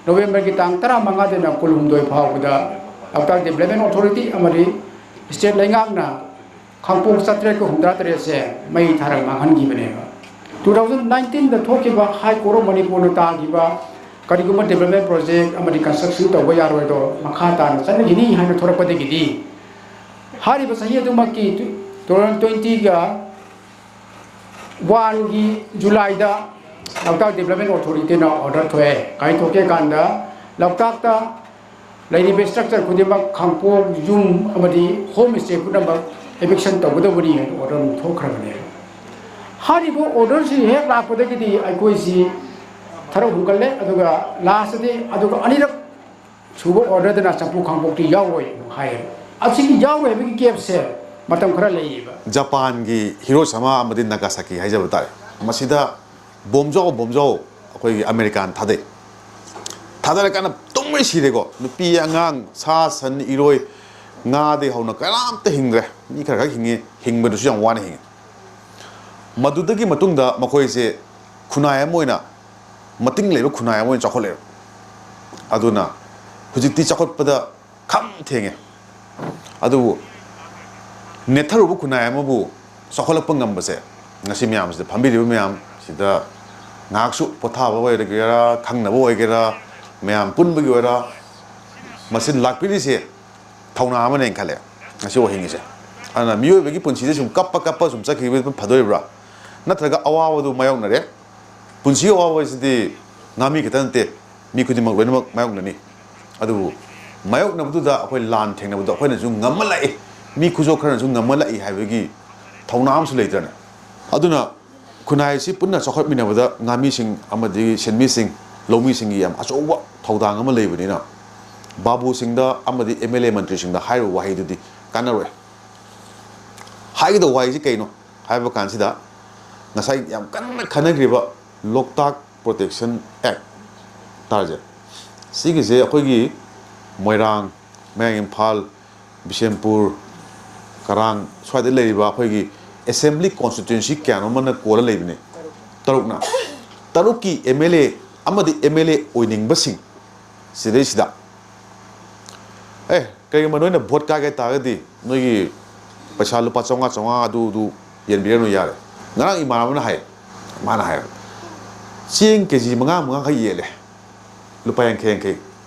ꯅꯣꯕꯦꯝꯕꯔꯒꯤ ꯇꯥꯡ ꯇꯔꯥꯃꯉꯥꯗꯩꯅ ꯀꯨꯟꯍꯨꯝꯗꯣꯏ ꯐꯥꯎꯕꯗ ꯂꯣꯛꯇꯥꯛ ꯗꯤꯕꯂꯞꯃꯦꯟ ꯑꯣꯊꯣꯔꯤꯇꯤ ꯑꯃꯗꯤ ꯁ꯭ꯇꯦꯠ ꯂꯩꯉꯥꯛꯅ ꯈꯥꯡꯄꯣꯛ ꯆꯥꯇ꯭ꯔꯦꯠꯀ ꯍꯨꯝꯗ꯭ꯔꯥ ꯇꯔꯦꯠꯁꯦ ꯃꯩ ꯊꯥꯔꯒ ꯃꯥꯡꯍꯟꯈꯤꯕꯅꯦꯕ꯫ ꯇꯨ ꯊꯥꯎꯖꯟ ꯅꯥꯏꯟꯇꯤꯟꯗ ꯊꯣꯛꯈꯤꯕ ꯍꯥꯏ ꯀꯣꯔꯠ ꯑꯣꯐ ꯃꯅꯤꯄꯨꯔꯅ ꯇꯥꯈꯤꯕ ꯀꯔꯤꯒꯨꯝꯕ ꯗꯤꯕ꯭ꯂꯞꯃꯦꯟ ꯄ꯭ꯔꯣꯖꯦꯛ ꯑꯃꯗꯤ ꯀꯟꯁꯇ꯭ꯔꯛꯁꯟ ꯇꯧꯕ ꯌꯥꯔꯣꯏꯗꯣ ꯃꯈꯥ ꯇꯥꯅ ꯆꯠꯅꯈꯤꯅꯤ ꯍꯥꯏꯅ ꯊꯣꯔꯛꯄꯗꯒꯤꯗꯤ, ꯍꯥꯏꯔꯤꯕ ꯆꯍꯤ ꯑꯗꯨꯃꯛꯀꯤ ꯇꯨ ꯊꯥꯎꯖꯟ ꯇ꯭ꯋꯦꯟꯇꯤꯒ ꯋꯥꯟꯒꯤ ꯖꯨꯂꯥꯏꯗ ꯂꯣꯛꯇꯥꯛ ꯗꯤꯕ꯭ꯂꯞꯃꯦꯟ ꯑꯣꯊꯣꯔꯤꯇꯤꯅ ꯑꯣꯔꯗꯔ ꯊꯣꯛꯑꯦ꯫ ꯀꯥꯏꯊꯣꯛꯀꯦ ꯀꯥꯟꯗ ꯂꯣꯛꯇꯥꯛꯇ ꯂꯩꯔꯤꯕ ꯏꯁꯇ꯭ꯔꯛꯆꯔ ꯈꯨꯗꯤꯡꯃꯛ, ꯈꯥꯡꯄꯣꯛ, ꯌꯨꯝ ꯑꯃꯗꯤ ꯍꯣꯝ ꯁ꯭ꯇꯦ ꯄꯨꯝꯅꯃꯛ ꯏꯚꯤꯛꯁꯟ ꯇꯧꯒꯗꯕꯅꯤ ꯍꯥꯏꯅ ꯑꯣꯔꯗꯔ ꯑꯃ ꯊꯣꯛꯈ꯭ꯔꯕꯅꯦ꯫ ꯍꯥꯏꯔꯤꯕ ꯑꯣꯔꯗꯔꯁꯤ ꯍꯦꯛ ꯂꯥꯛꯄꯗꯒꯤꯗꯤ ꯑꯩꯈꯣꯏꯁꯤ ꯊꯔꯛ ꯍꯨꯝꯒꯠꯂꯦ, ꯑꯗꯨꯒ ꯂꯥꯁꯇꯗꯤ ꯑꯗꯨꯒ ꯑꯅꯤꯔꯛ ꯁꯨꯕ ꯑꯣꯔꯗꯔꯗꯅ ꯆꯝꯄꯨ ꯈꯥꯡꯄꯣꯛꯇꯤ ꯌꯥꯎꯔꯣꯏ ꯍꯥꯏꯌꯦ꯫ ꯑꯁꯤꯒꯤ ꯌꯥꯎꯔꯣꯏ ꯍꯥꯏꯕꯒꯤ ꯒꯦꯞꯁꯦ ꯃꯇꯝ ꯈꯔ ꯂꯩꯌꯦꯕ꯫ ꯖꯄꯥꯟꯒꯤ ꯍꯤꯔꯣꯁꯥꯃꯥ ꯑꯃꯗꯤ ꯅꯥꯒꯥꯁꯥꯀꯤ ꯍꯥꯏꯖꯕ ꯇꯥꯔꯦ, ꯃꯁꯤꯗ ꯕꯣꯝꯖꯥꯎ ꯕꯣꯝꯖꯥꯎ ꯑꯩꯈꯣꯏꯒꯤ ꯑꯃꯦꯔꯤꯀꯥꯅ ꯊꯥꯗꯩ꯫ ꯊꯥꯗꯔꯀꯥꯟꯗ ꯇꯨꯝꯃꯩ ꯁꯤꯔꯦꯀꯣ꯫ ꯅꯨꯄꯤ, ꯑꯉꯥꯡ, ꯁꯥ ꯁꯟ, ꯏꯔꯣꯏ, ꯉꯥꯗꯒꯤ ꯍꯧꯅ ꯀꯅꯥꯝꯇ ꯍꯤꯡꯗ꯭ꯔꯦ꯫ ꯃꯤ ꯈꯔ ꯈꯛ ꯍꯤꯡꯉꯤ, ꯍꯤꯡꯕꯗꯨꯁꯨ ꯌꯥꯝ ꯋꯥꯅ ꯍꯤꯡꯉꯤ꯫ ꯃꯗꯨꯗꯒꯤ ꯃꯇꯨꯡꯗ ꯃꯈꯣꯏꯁꯦ ꯈꯨꯟꯅꯥꯏ ꯑꯃ ꯑꯣꯏꯅ, ꯃꯇꯤꯡ ꯂꯩꯕ ꯈꯨꯟꯅꯥꯏ ꯑꯃ ꯑꯣꯏꯅ ꯆꯥꯎꯈꯠꯂꯛꯑꯦꯕ꯫ ꯑꯗꯨꯅ ꯍꯧꯖꯤꯛꯇꯤ ꯆꯥꯎꯈꯠꯄꯗ ꯈꯝ ꯊꯦꯡꯉꯦ꯫ ꯑꯗꯨꯕꯨ ꯅꯦꯠꯊꯔꯨꯕ ꯈꯨꯟꯅꯥꯏ ꯑꯃꯕꯨ ꯆꯥꯎꯈꯠꯂꯛꯄ ꯉꯝꯕꯁꯦ, ꯉꯁꯤ ꯃꯌꯥꯝꯁꯤꯗ ꯐꯝꯕꯤꯔꯤꯕ ꯃꯌꯥꯝ ꯁꯤꯗ ꯉꯥꯏꯍꯥꯛꯁꯨ ꯄꯣꯊꯥꯕ ꯑꯣꯏꯒꯦꯔꯥ, ꯈꯪꯅꯕ ꯑꯣꯏꯒꯦꯔꯥ, ꯃꯌꯥꯝ ꯄꯨꯟꯕꯒꯤ ꯑꯣꯏꯔꯥ, ꯃꯁꯤ ꯂꯥꯛꯄꯤꯔꯤꯁꯦ ꯊꯧꯅꯥ ꯑꯃꯅꯦꯅ ꯈꯜꯂꯦ ꯉꯁꯤ ꯋꯥꯍꯩꯅꯤꯁꯦ꯫ ꯑꯗꯨꯅ ꯃꯤꯑꯣꯏꯕꯒꯤ ꯄꯨꯟꯁꯤꯗ ꯁꯨꯝ ꯀꯞꯄ ꯀꯞꯄ ꯁꯨꯝ ꯆꯠꯈꯤꯕ ꯐꯗꯣꯔꯤꯕ꯭ꯔꯥ? ꯅꯠꯇ꯭ꯔꯒ ꯑꯋꯥꯕꯗꯨ ꯃꯥꯌꯣꯛꯅꯔꯦ? ꯄꯨꯟꯁꯤꯒꯤ ꯑꯋꯥꯕ ꯍꯥꯏꯁꯤꯗꯤ ꯉꯥꯃꯤ ꯈꯛꯇ ꯅꯠꯇꯦ, ꯃꯤ ꯈꯨꯗꯤꯡꯃꯛ ꯂꯣꯏꯅꯃꯛ ꯃꯥꯌꯣꯛꯅꯅꯤ꯫ ꯑꯗꯨꯕꯨ ꯃꯥꯌꯣꯛꯅꯕꯗꯨꯗ ꯑꯩꯈꯣꯏ ꯂꯥꯟ ꯊꯦꯡꯅꯕꯗꯣ ꯑꯩꯈꯣꯏꯅꯁꯨ ꯉꯝꯃ ꯂꯥꯛꯏ, ꯃꯤ ꯈꯨꯖꯣꯞ ꯈꯔꯅꯁꯨ ꯉꯝꯃ ꯂꯥꯛꯏ ꯍꯥꯏꯕꯒꯤ ꯊꯧꯅꯥ ꯑꯃꯁꯨ ꯂꯩꯇ꯭ꯔꯅꯦ? ꯑꯗꯨꯅ ꯈꯨꯟꯅꯥꯏ ꯑꯁꯤ ꯄꯨꯟꯅ ꯆꯥꯎꯈꯠꯃꯤꯟꯅꯕꯗ ꯉꯥꯃꯤꯁꯤꯡ ꯑꯃꯗꯤ ꯁꯤꯟꯃꯤꯁꯤꯡ, ꯂꯧꯃꯤꯁꯤꯡꯒꯤ ꯌꯥꯝ ꯑꯆꯧꯕ ꯊꯧꯗꯥꯡ ꯑꯃ ꯂꯩꯕꯅꯤꯅ, ꯕꯥꯕꯨꯁꯤꯡꯗ ꯑꯃꯗꯤ ꯑꯦꯝ ꯑꯦꯜ ꯑꯦ ꯃꯟꯇ꯭ꯔꯤꯁꯤꯡꯗ ꯍꯥꯏꯔꯤꯕ ꯋꯥꯍꯩꯗꯨꯗꯤ ꯀꯥꯟꯅꯔꯣꯏ꯫ ꯍꯥꯏꯒꯗꯧꯕ ꯋꯥꯍꯩꯁꯤ ꯀꯩꯅꯣ ꯍꯥꯏꯕ ꯀꯥꯟꯁꯤꯗ, ꯉꯁꯥꯏ ꯌꯥꯝ ꯀꯟꯅ ꯈꯟꯅꯈ꯭ꯔꯤꯕ ꯂꯣꯛꯇꯥꯛ ꯄ꯭ꯔꯣꯇꯦꯛꯁꯟ ꯑꯦꯛ ꯇꯥꯔꯁꯦ, ꯁꯤꯒꯤꯁꯦ ꯑꯩꯈꯣꯏꯒꯤ ꯃꯣꯏꯔꯥꯡ, ꯃꯌꯥꯡ ꯏꯝꯐꯥꯜ, ꯕꯤꯁꯦꯝꯄꯨꯔ, ꯀꯔꯥꯡ ꯁ꯭ꯋꯥꯏꯗ ꯂꯩꯔꯤꯕ ꯑꯩꯈꯣꯏꯒꯤ ꯑꯦꯁꯦꯝꯕ꯭ꯂꯤ ꯀꯣꯟꯁꯇꯤꯇ꯭ꯋꯦꯟꯁꯤ ꯀꯌꯥꯅꯣ ꯑꯃꯅ ꯀꯣꯜꯂ ꯂꯩꯕꯅꯤ꯫ ꯇꯔꯨꯛꯅ, ꯇꯔꯨꯛꯀꯤ ꯑꯦꯝ ꯑꯦꯜ ꯑꯦ ꯑꯃꯗꯤ ꯑꯦꯝ ꯑꯦꯜ ꯑꯦ ꯑꯣꯏꯅꯤꯡꯕꯁꯤꯡ ꯁꯤꯗꯩꯁꯤꯗ, ꯑꯦ, ꯀꯔꯤꯒꯨꯝꯕ ꯅꯣꯏꯅ ꯚꯣꯠ ꯀꯥꯒꯦ ꯇꯥꯔꯒꯗꯤ ꯅꯣꯏꯒꯤ ꯄꯩꯁꯥ ꯂꯨꯄꯥ ꯆꯥꯝꯃꯉꯥ, ꯆꯥꯝꯃꯉꯥ ꯑꯗꯨ, ꯑꯗꯨ ꯌꯦꯟꯕꯤꯔꯅꯨ ꯌꯥꯔꯦ꯫ ꯉꯔꯥꯡ ꯏꯃꯥꯟꯅꯕꯅ ꯍꯥꯏ, ꯃꯥꯅ ꯍꯥꯏꯕ, ꯆꯦꯡ ꯀꯦ ꯖꯤ ꯃꯉꯥ ꯃꯉꯥꯈꯛ ꯌꯦꯜꯂꯦ, ꯂꯨꯄꯥ ꯌꯥꯡꯈꯩ ꯌꯥꯡꯈꯩ꯫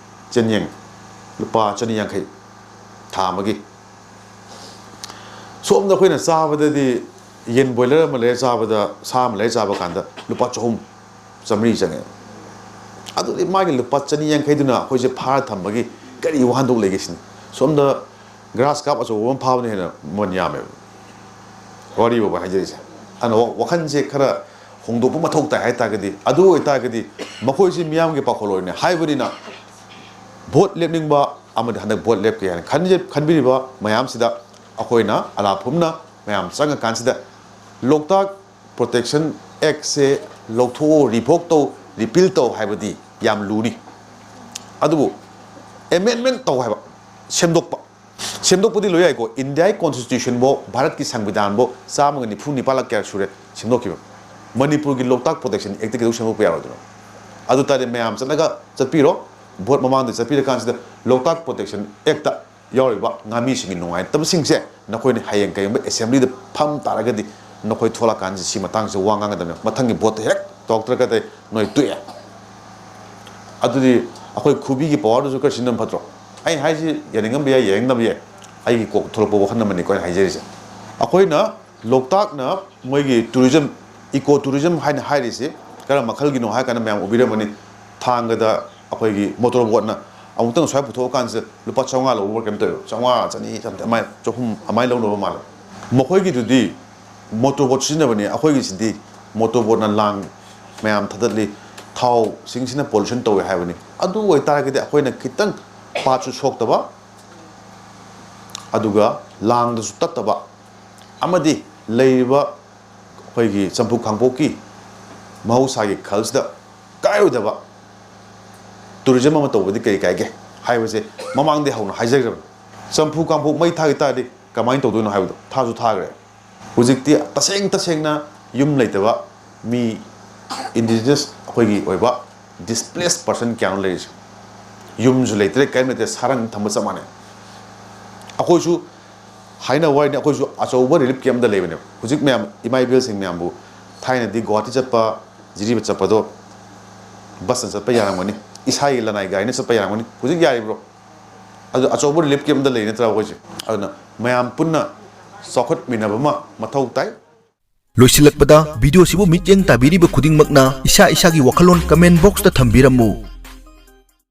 ꯆꯦꯡꯌꯦꯟ ꯂꯨꯄꯥ ꯆꯅꯤ ꯌꯥꯡꯈꯩ ꯊꯥ ꯑꯃꯒꯤ꯫ ꯁꯣꯝꯗ ꯑꯩꯈꯣꯏꯅ ꯆꯥꯕꯗꯗꯤ ꯌꯦꯟ ꯕꯣꯏꯂꯔ ꯑꯃ ꯂꯩꯔ ꯆꯥꯕꯗ, ꯁꯥ ꯑꯃ ꯂꯩꯔ ꯆꯥꯕ ꯀꯥꯟꯗ ꯂꯨꯄꯥ ꯆꯍꯨꯝ, ꯆꯥꯃꯔꯤ ꯆꯪꯉꯦ꯫ ꯑꯗꯨꯗꯤ ꯃꯥꯒꯤ ꯂꯨꯄꯥ ꯆꯅꯤ ꯌꯥꯡꯈꯩꯗꯨꯅ ꯑꯩꯈꯣꯏꯁꯦ ꯐꯥꯔ ꯊꯝꯕꯒꯤ ꯀꯔꯤ ꯋꯥꯍꯟꯊꯣꯛ ꯂꯩꯒꯦ ꯁꯤꯅꯤ꯫ ꯁꯣꯝꯗ ꯒ꯭ꯔꯥꯁ ꯀꯥꯞ ꯑꯆꯧꯕ ꯑꯃ ꯐꯥꯕꯅ ꯍꯦꯟꯅ ꯃꯃꯜ ꯌꯥꯝꯃꯦꯕ꯫ ꯋꯥꯔꯤꯕꯣꯕ ꯍꯥꯏꯖꯔꯤꯁꯦ꯫ ꯑꯗꯨꯅ ꯋꯥ-, ꯋꯥꯈꯜꯁꯦ ꯈꯔ ꯍꯣꯡꯗꯣꯛꯄ ꯃꯊꯧ ꯇꯥꯏ ꯍꯥꯏ ꯇꯥꯔꯒꯗꯤ, ꯑꯗꯨ ꯑꯣꯏꯇꯥꯔꯒꯗꯤ ꯃꯈꯣꯏꯁꯤ ꯃꯤꯌꯥꯝꯒꯤ ꯄꯥꯎꯈꯣꯜꯂꯣꯏꯅꯤ ꯍꯥꯏꯕꯅꯤꯅ, ꯚꯣꯠ ꯂꯦꯞꯅꯤꯡꯕ ꯑꯃꯗꯤ ꯍꯟꯗꯛ ꯚꯣꯠ ꯂꯦꯞꯀꯦ ꯍꯥꯏꯅ ꯈꯟꯖ-, ꯈꯟꯕꯤꯔꯤꯕ ꯃꯌꯥꯝꯁꯤꯗ ꯑꯩꯈꯣꯏꯅ ꯑꯂꯥ ꯐꯨꯝꯅ ꯃꯌꯥꯝ ꯆꯪꯉꯀꯥꯟꯁꯤꯗ ꯂꯣꯛꯇꯥꯛ ꯄ꯭ꯔꯣꯇꯦꯛꯁꯟ ꯑꯦꯛꯁꯦ ꯂꯧꯊꯣꯛꯑꯣ, ꯔꯤꯚꯣꯛ ꯇꯧ, ꯔꯤꯄꯤꯜ ꯇꯧ ꯍꯥꯏꯕꯗꯤ ꯌꯥꯝ ꯂꯨꯅꯤ꯫ ꯑꯗꯨꯕꯨ ꯑꯦꯃꯦꯟꯃꯦꯟ ꯇꯧ ꯍꯥꯏꯕ, ꯁꯦꯝꯗꯣꯛꯄ꯫ ꯁꯦꯝꯗꯣꯛꯄꯗꯤ ꯂꯣꯏ ꯌꯥꯏꯀꯣ꯫ ꯏꯟꯗꯤꯌꯥꯒꯤ ꯀꯣꯟꯁꯇꯤꯇ꯭ꯌꯨꯁꯟꯕꯨ, ꯚꯥꯔꯠꯀꯤ ꯁꯪꯕꯤꯙꯥꯟꯕꯨ ꯆꯥꯝꯃꯒ ꯅꯤꯐꯨ ꯅꯤꯄꯥꯜꯂꯛ ꯀꯌꯥ ꯁꯨꯔꯦ ꯁꯦꯝꯗꯣꯛꯈꯤꯕ꯫ ꯃꯅꯤꯄꯨꯔꯒꯤ ꯂꯣꯛꯇꯥꯛ ꯄ꯭ꯔꯣꯇꯦꯛꯁꯟ ꯑꯦꯛꯇ ꯀꯩꯗꯧ ꯁꯦꯝꯗꯣꯛꯄ ꯌꯥꯔꯣꯏꯗꯣꯏꯅꯣ? ꯑꯗꯨ ꯇꯥꯔꯗꯤ ꯃꯌꯥꯝ ꯆꯠꯂꯒ ꯆꯠꯄꯤꯔꯣ, ꯚꯣꯠ ꯃꯃꯥꯡꯗ ꯆꯠꯄꯤꯔꯀꯥꯟꯁꯤꯗ ꯂꯣꯛꯇꯥꯛ ꯄ꯭ꯔꯣꯇꯦꯛꯁꯟ ꯑꯦꯛꯇ ꯌꯥꯎꯔꯤꯕ ꯉꯥꯃꯤꯁꯤꯡꯒꯤ ꯅꯨꯡꯉꯥꯏꯇꯕꯁꯤꯡꯁꯦ ꯅꯈꯣꯏꯅ ꯍꯌꯦꯡ ꯀꯩꯒꯨꯝꯕ ꯑꯦꯁꯦꯝꯕ꯭ꯂꯤꯗ ꯐꯝ ꯇꯥꯔꯒꯗꯤ, ꯅꯈꯣꯏ ꯊꯣꯛꯂꯛꯀꯥꯟꯁꯤ ꯁꯤ ꯃꯇꯥꯡꯁꯦ ꯋꯥ ꯉꯥꯡꯒꯗꯕꯅꯤ꯫ ꯃꯊꯪꯒꯤ ꯚꯣꯠꯇ ꯍꯦꯛ ꯇꯧꯔꯛꯇ꯭ꯔꯒꯗꯤ ꯅꯣꯏ ꯇꯣꯛꯑꯦ꯫ ꯑꯗꯨꯗꯤ ꯑꯩꯈꯣꯏ ꯈꯨꯕꯤꯒꯤ ꯄꯋꯥꯔꯗꯨꯁꯨ ꯈꯔ ꯁꯤꯖꯤꯟꯅꯕ ꯐꯠꯇ꯭ꯔꯣ? ꯑꯩꯅ ꯍꯥꯏꯁꯤ ꯌꯥꯅꯤꯡꯉꯝꯕ ꯌꯥꯏ, ꯌꯥꯅꯤꯡꯗꯕ ꯌꯥꯏ, ꯑꯩꯒꯤ ꯀꯣꯛ ꯊꯣꯛꯂꯛꯄ ꯋꯥꯈꯜ ꯑꯃꯅꯤꯀꯣ ꯑꯩꯅ ꯍꯥꯏꯖꯔꯤꯁꯦ꯫ ꯑꯩꯈꯣꯏꯅ ꯂꯣꯛꯇꯥꯛꯅ ꯃꯣꯏꯒꯤ ꯇꯨꯔꯤꯖꯝ, ꯏꯀꯣ ꯇꯨꯔꯤꯖꯝ ꯍꯥꯏꯅ ꯍꯥꯏꯔꯤꯁꯤ ꯀꯔꯝꯕ ꯃꯈꯜꯒꯤꯅꯣ ꯍꯥꯏ ꯀꯥꯟꯗ, ꯃꯌꯥꯝ ꯎꯕꯤꯔꯝꯃꯅꯤ, ꯊꯥꯡꯒꯗ ꯑꯩꯈꯣꯏꯒꯤ ꯃꯣꯇꯣꯔ ꯕꯣꯠꯅ ꯑꯃꯨꯛꯇꯪ ꯁ꯭ꯋꯥꯏ ꯄꯨꯊꯣꯛꯑꯀꯥꯟꯁꯤꯗ ꯂꯨꯄꯥ ꯆꯥꯝꯃꯉꯥ ꯂꯧꯕ ꯀꯩꯅꯣ ꯇꯧꯋꯦꯕ, ꯆꯥꯝꯃꯉꯥ, ꯆꯅꯤ, ꯆꯥꯝ-, ꯑꯗꯨꯃꯥꯏꯅ ꯆꯍꯨꯝ ꯑꯗꯨꯃꯥꯏꯅ ꯂꯧꯅꯕ ꯃꯥꯜꯂꯦ꯫ ꯃꯈꯣꯏꯒꯤꯗꯨꯗꯤ ꯃꯣꯇꯣꯔ ꯕꯣꯠ ꯁꯤꯖꯤꯟꯅꯕꯅꯤ, ꯑꯩꯈꯣꯏꯒꯤꯁꯤꯗꯤ ꯃꯣꯇꯣꯔ ꯕꯣꯠꯅ ꯂꯥꯡ ꯃꯌꯥꯝ ꯊꯗꯠꯂꯤ, ꯊꯥꯎꯁꯤꯡꯁꯤꯅ ꯄꯣꯂꯨꯁꯟ ꯇꯧꯋꯦ ꯍꯥꯏꯕꯅꯤ꯫ ꯑꯗꯨ ꯑꯣꯏꯇꯥꯔꯒꯗꯤ ꯑꯩꯈꯣꯏꯅ ꯈꯤꯇꯪ ꯄꯥꯠꯁꯨ ꯁꯣꯛꯇꯕ, ꯑꯗꯨꯒ ꯂꯥꯡꯗꯁꯨ ꯇꯠꯇꯕ, ꯑꯃꯗꯤ ꯂꯩꯔꯤꯕ ꯑꯩꯈꯣꯏꯒꯤ ꯆꯝꯐꯨ ꯀꯥꯡꯄꯣꯛꯀꯤ ꯃꯍꯧꯁꯥꯒꯤ ꯈꯜꯁꯤꯗ ꯀꯥꯏꯔꯣꯏꯗꯕ ꯇꯨꯔꯤꯖꯝ ꯑꯃ ꯇꯧꯕꯗꯤ ꯀꯔꯤ ꯀꯥꯏꯒꯦ ꯍꯥꯏꯕꯁꯦ ꯃꯃꯥꯡꯗꯒꯤ ꯍꯧꯅ ꯍꯥꯏꯖꯈ꯭ꯔꯕꯅꯤ꯫ ꯆꯝꯐꯨ ꯀꯥꯡꯄꯣꯛ ꯃꯩ ꯊꯥꯈꯤ ꯇꯥꯔꯗꯤ ꯀꯃꯥꯏꯅ ꯇꯧꯗꯣꯏꯅꯣ ꯍꯥꯏꯕꯗꯣ ꯊꯥꯁꯨ ꯊꯥꯈ꯭ꯔꯦ꯫ ꯍꯧꯖꯤꯛꯇꯤ ꯇꯁꯦꯡ ꯇꯁꯦꯡꯅ ꯌꯨꯝ ꯂꯩꯇꯕ ꯃꯤ, ꯏꯟꯗꯤꯖꯤꯅꯁ ꯑꯩꯈꯣꯏꯒꯤ ꯑꯣꯏꯕ ꯗꯤꯁꯄ꯭ꯂꯦꯁ ꯄꯔꯁꯟ ꯀꯌꯥꯅꯣ ꯂꯩꯔꯤꯁꯦ? ꯌꯨꯝꯁꯨ ꯂꯩꯇ꯭ꯔꯦ, ꯀꯔꯤꯝ ꯂꯩꯇ꯭ꯔꯦ, ꯁꯥꯔꯪ ꯊꯝꯕ ꯆꯞ ꯃꯥꯟꯅꯩ꯫ ꯑꯩꯈꯣꯏꯁꯨ ꯍꯥꯏꯅ ꯋꯥꯔꯤꯅꯤ, ꯑꯩꯈꯣꯏꯁꯨ ꯑꯆꯧꯕ ꯔꯤꯂꯤꯐ ꯀꯦꯝꯞꯇ ꯂꯩꯕꯅꯦꯕ꯫ ꯍꯧꯖꯤꯛ ꯃꯌꯥꯝ ꯏꯃꯥ ꯏꯕꯦꯜꯁꯤꯡ ꯃꯌꯥꯝꯕꯨ ꯊꯥꯏꯅꯗꯤ ꯒꯨꯋꯥꯍꯥꯇꯤ ꯆꯠꯄ, ꯖꯤꯔꯤꯕꯥꯝ ꯆꯠꯄꯗꯣ ꯕꯁꯅ ꯆꯠꯄ ꯌꯥꯔꯝꯒꯅꯤ, ꯏꯁꯥꯒꯤ ꯂꯅꯥꯏ ꯒꯥꯔꯤꯅ ꯆꯠꯄ ꯌꯥꯔꯝꯒꯅꯤ꯫ ꯍꯧꯖꯤꯛ ꯌꯥꯔꯤꯕ꯭ꯔꯣ? ꯑꯗꯨ ꯑꯆꯧꯕ relief camp ꯑꯝꯇ ꯂꯩ ꯅꯠꯇ꯭ꯔꯥ ꯑꯩꯈꯣꯏꯁꯦ? ꯑꯗꯨꯅ ꯃꯌꯥꯝ ꯄꯨꯟꯅ ꯆꯥꯎꯈꯠꯃꯤꯟꯅꯕ ꯑꯃ ꯃꯊꯧ ꯇꯥꯏ꯫ ꯂꯣꯏꯁꯤꯜꯂꯛꯄꯗ, ꯚꯤꯗꯤꯑꯣꯁꯤꯕꯨ ꯃꯤꯠꯌꯦꯡ ꯇꯥꯕꯤꯔꯤꯕ ꯈꯨꯗꯤꯡꯃꯛꯅ ꯏꯁꯥ ꯏꯁꯥꯒꯤ ꯋꯥꯈꯜꯂꯣꯟ comment boxꯇ ꯊꯝꯕꯤꯔꯝꯃꯨ꯫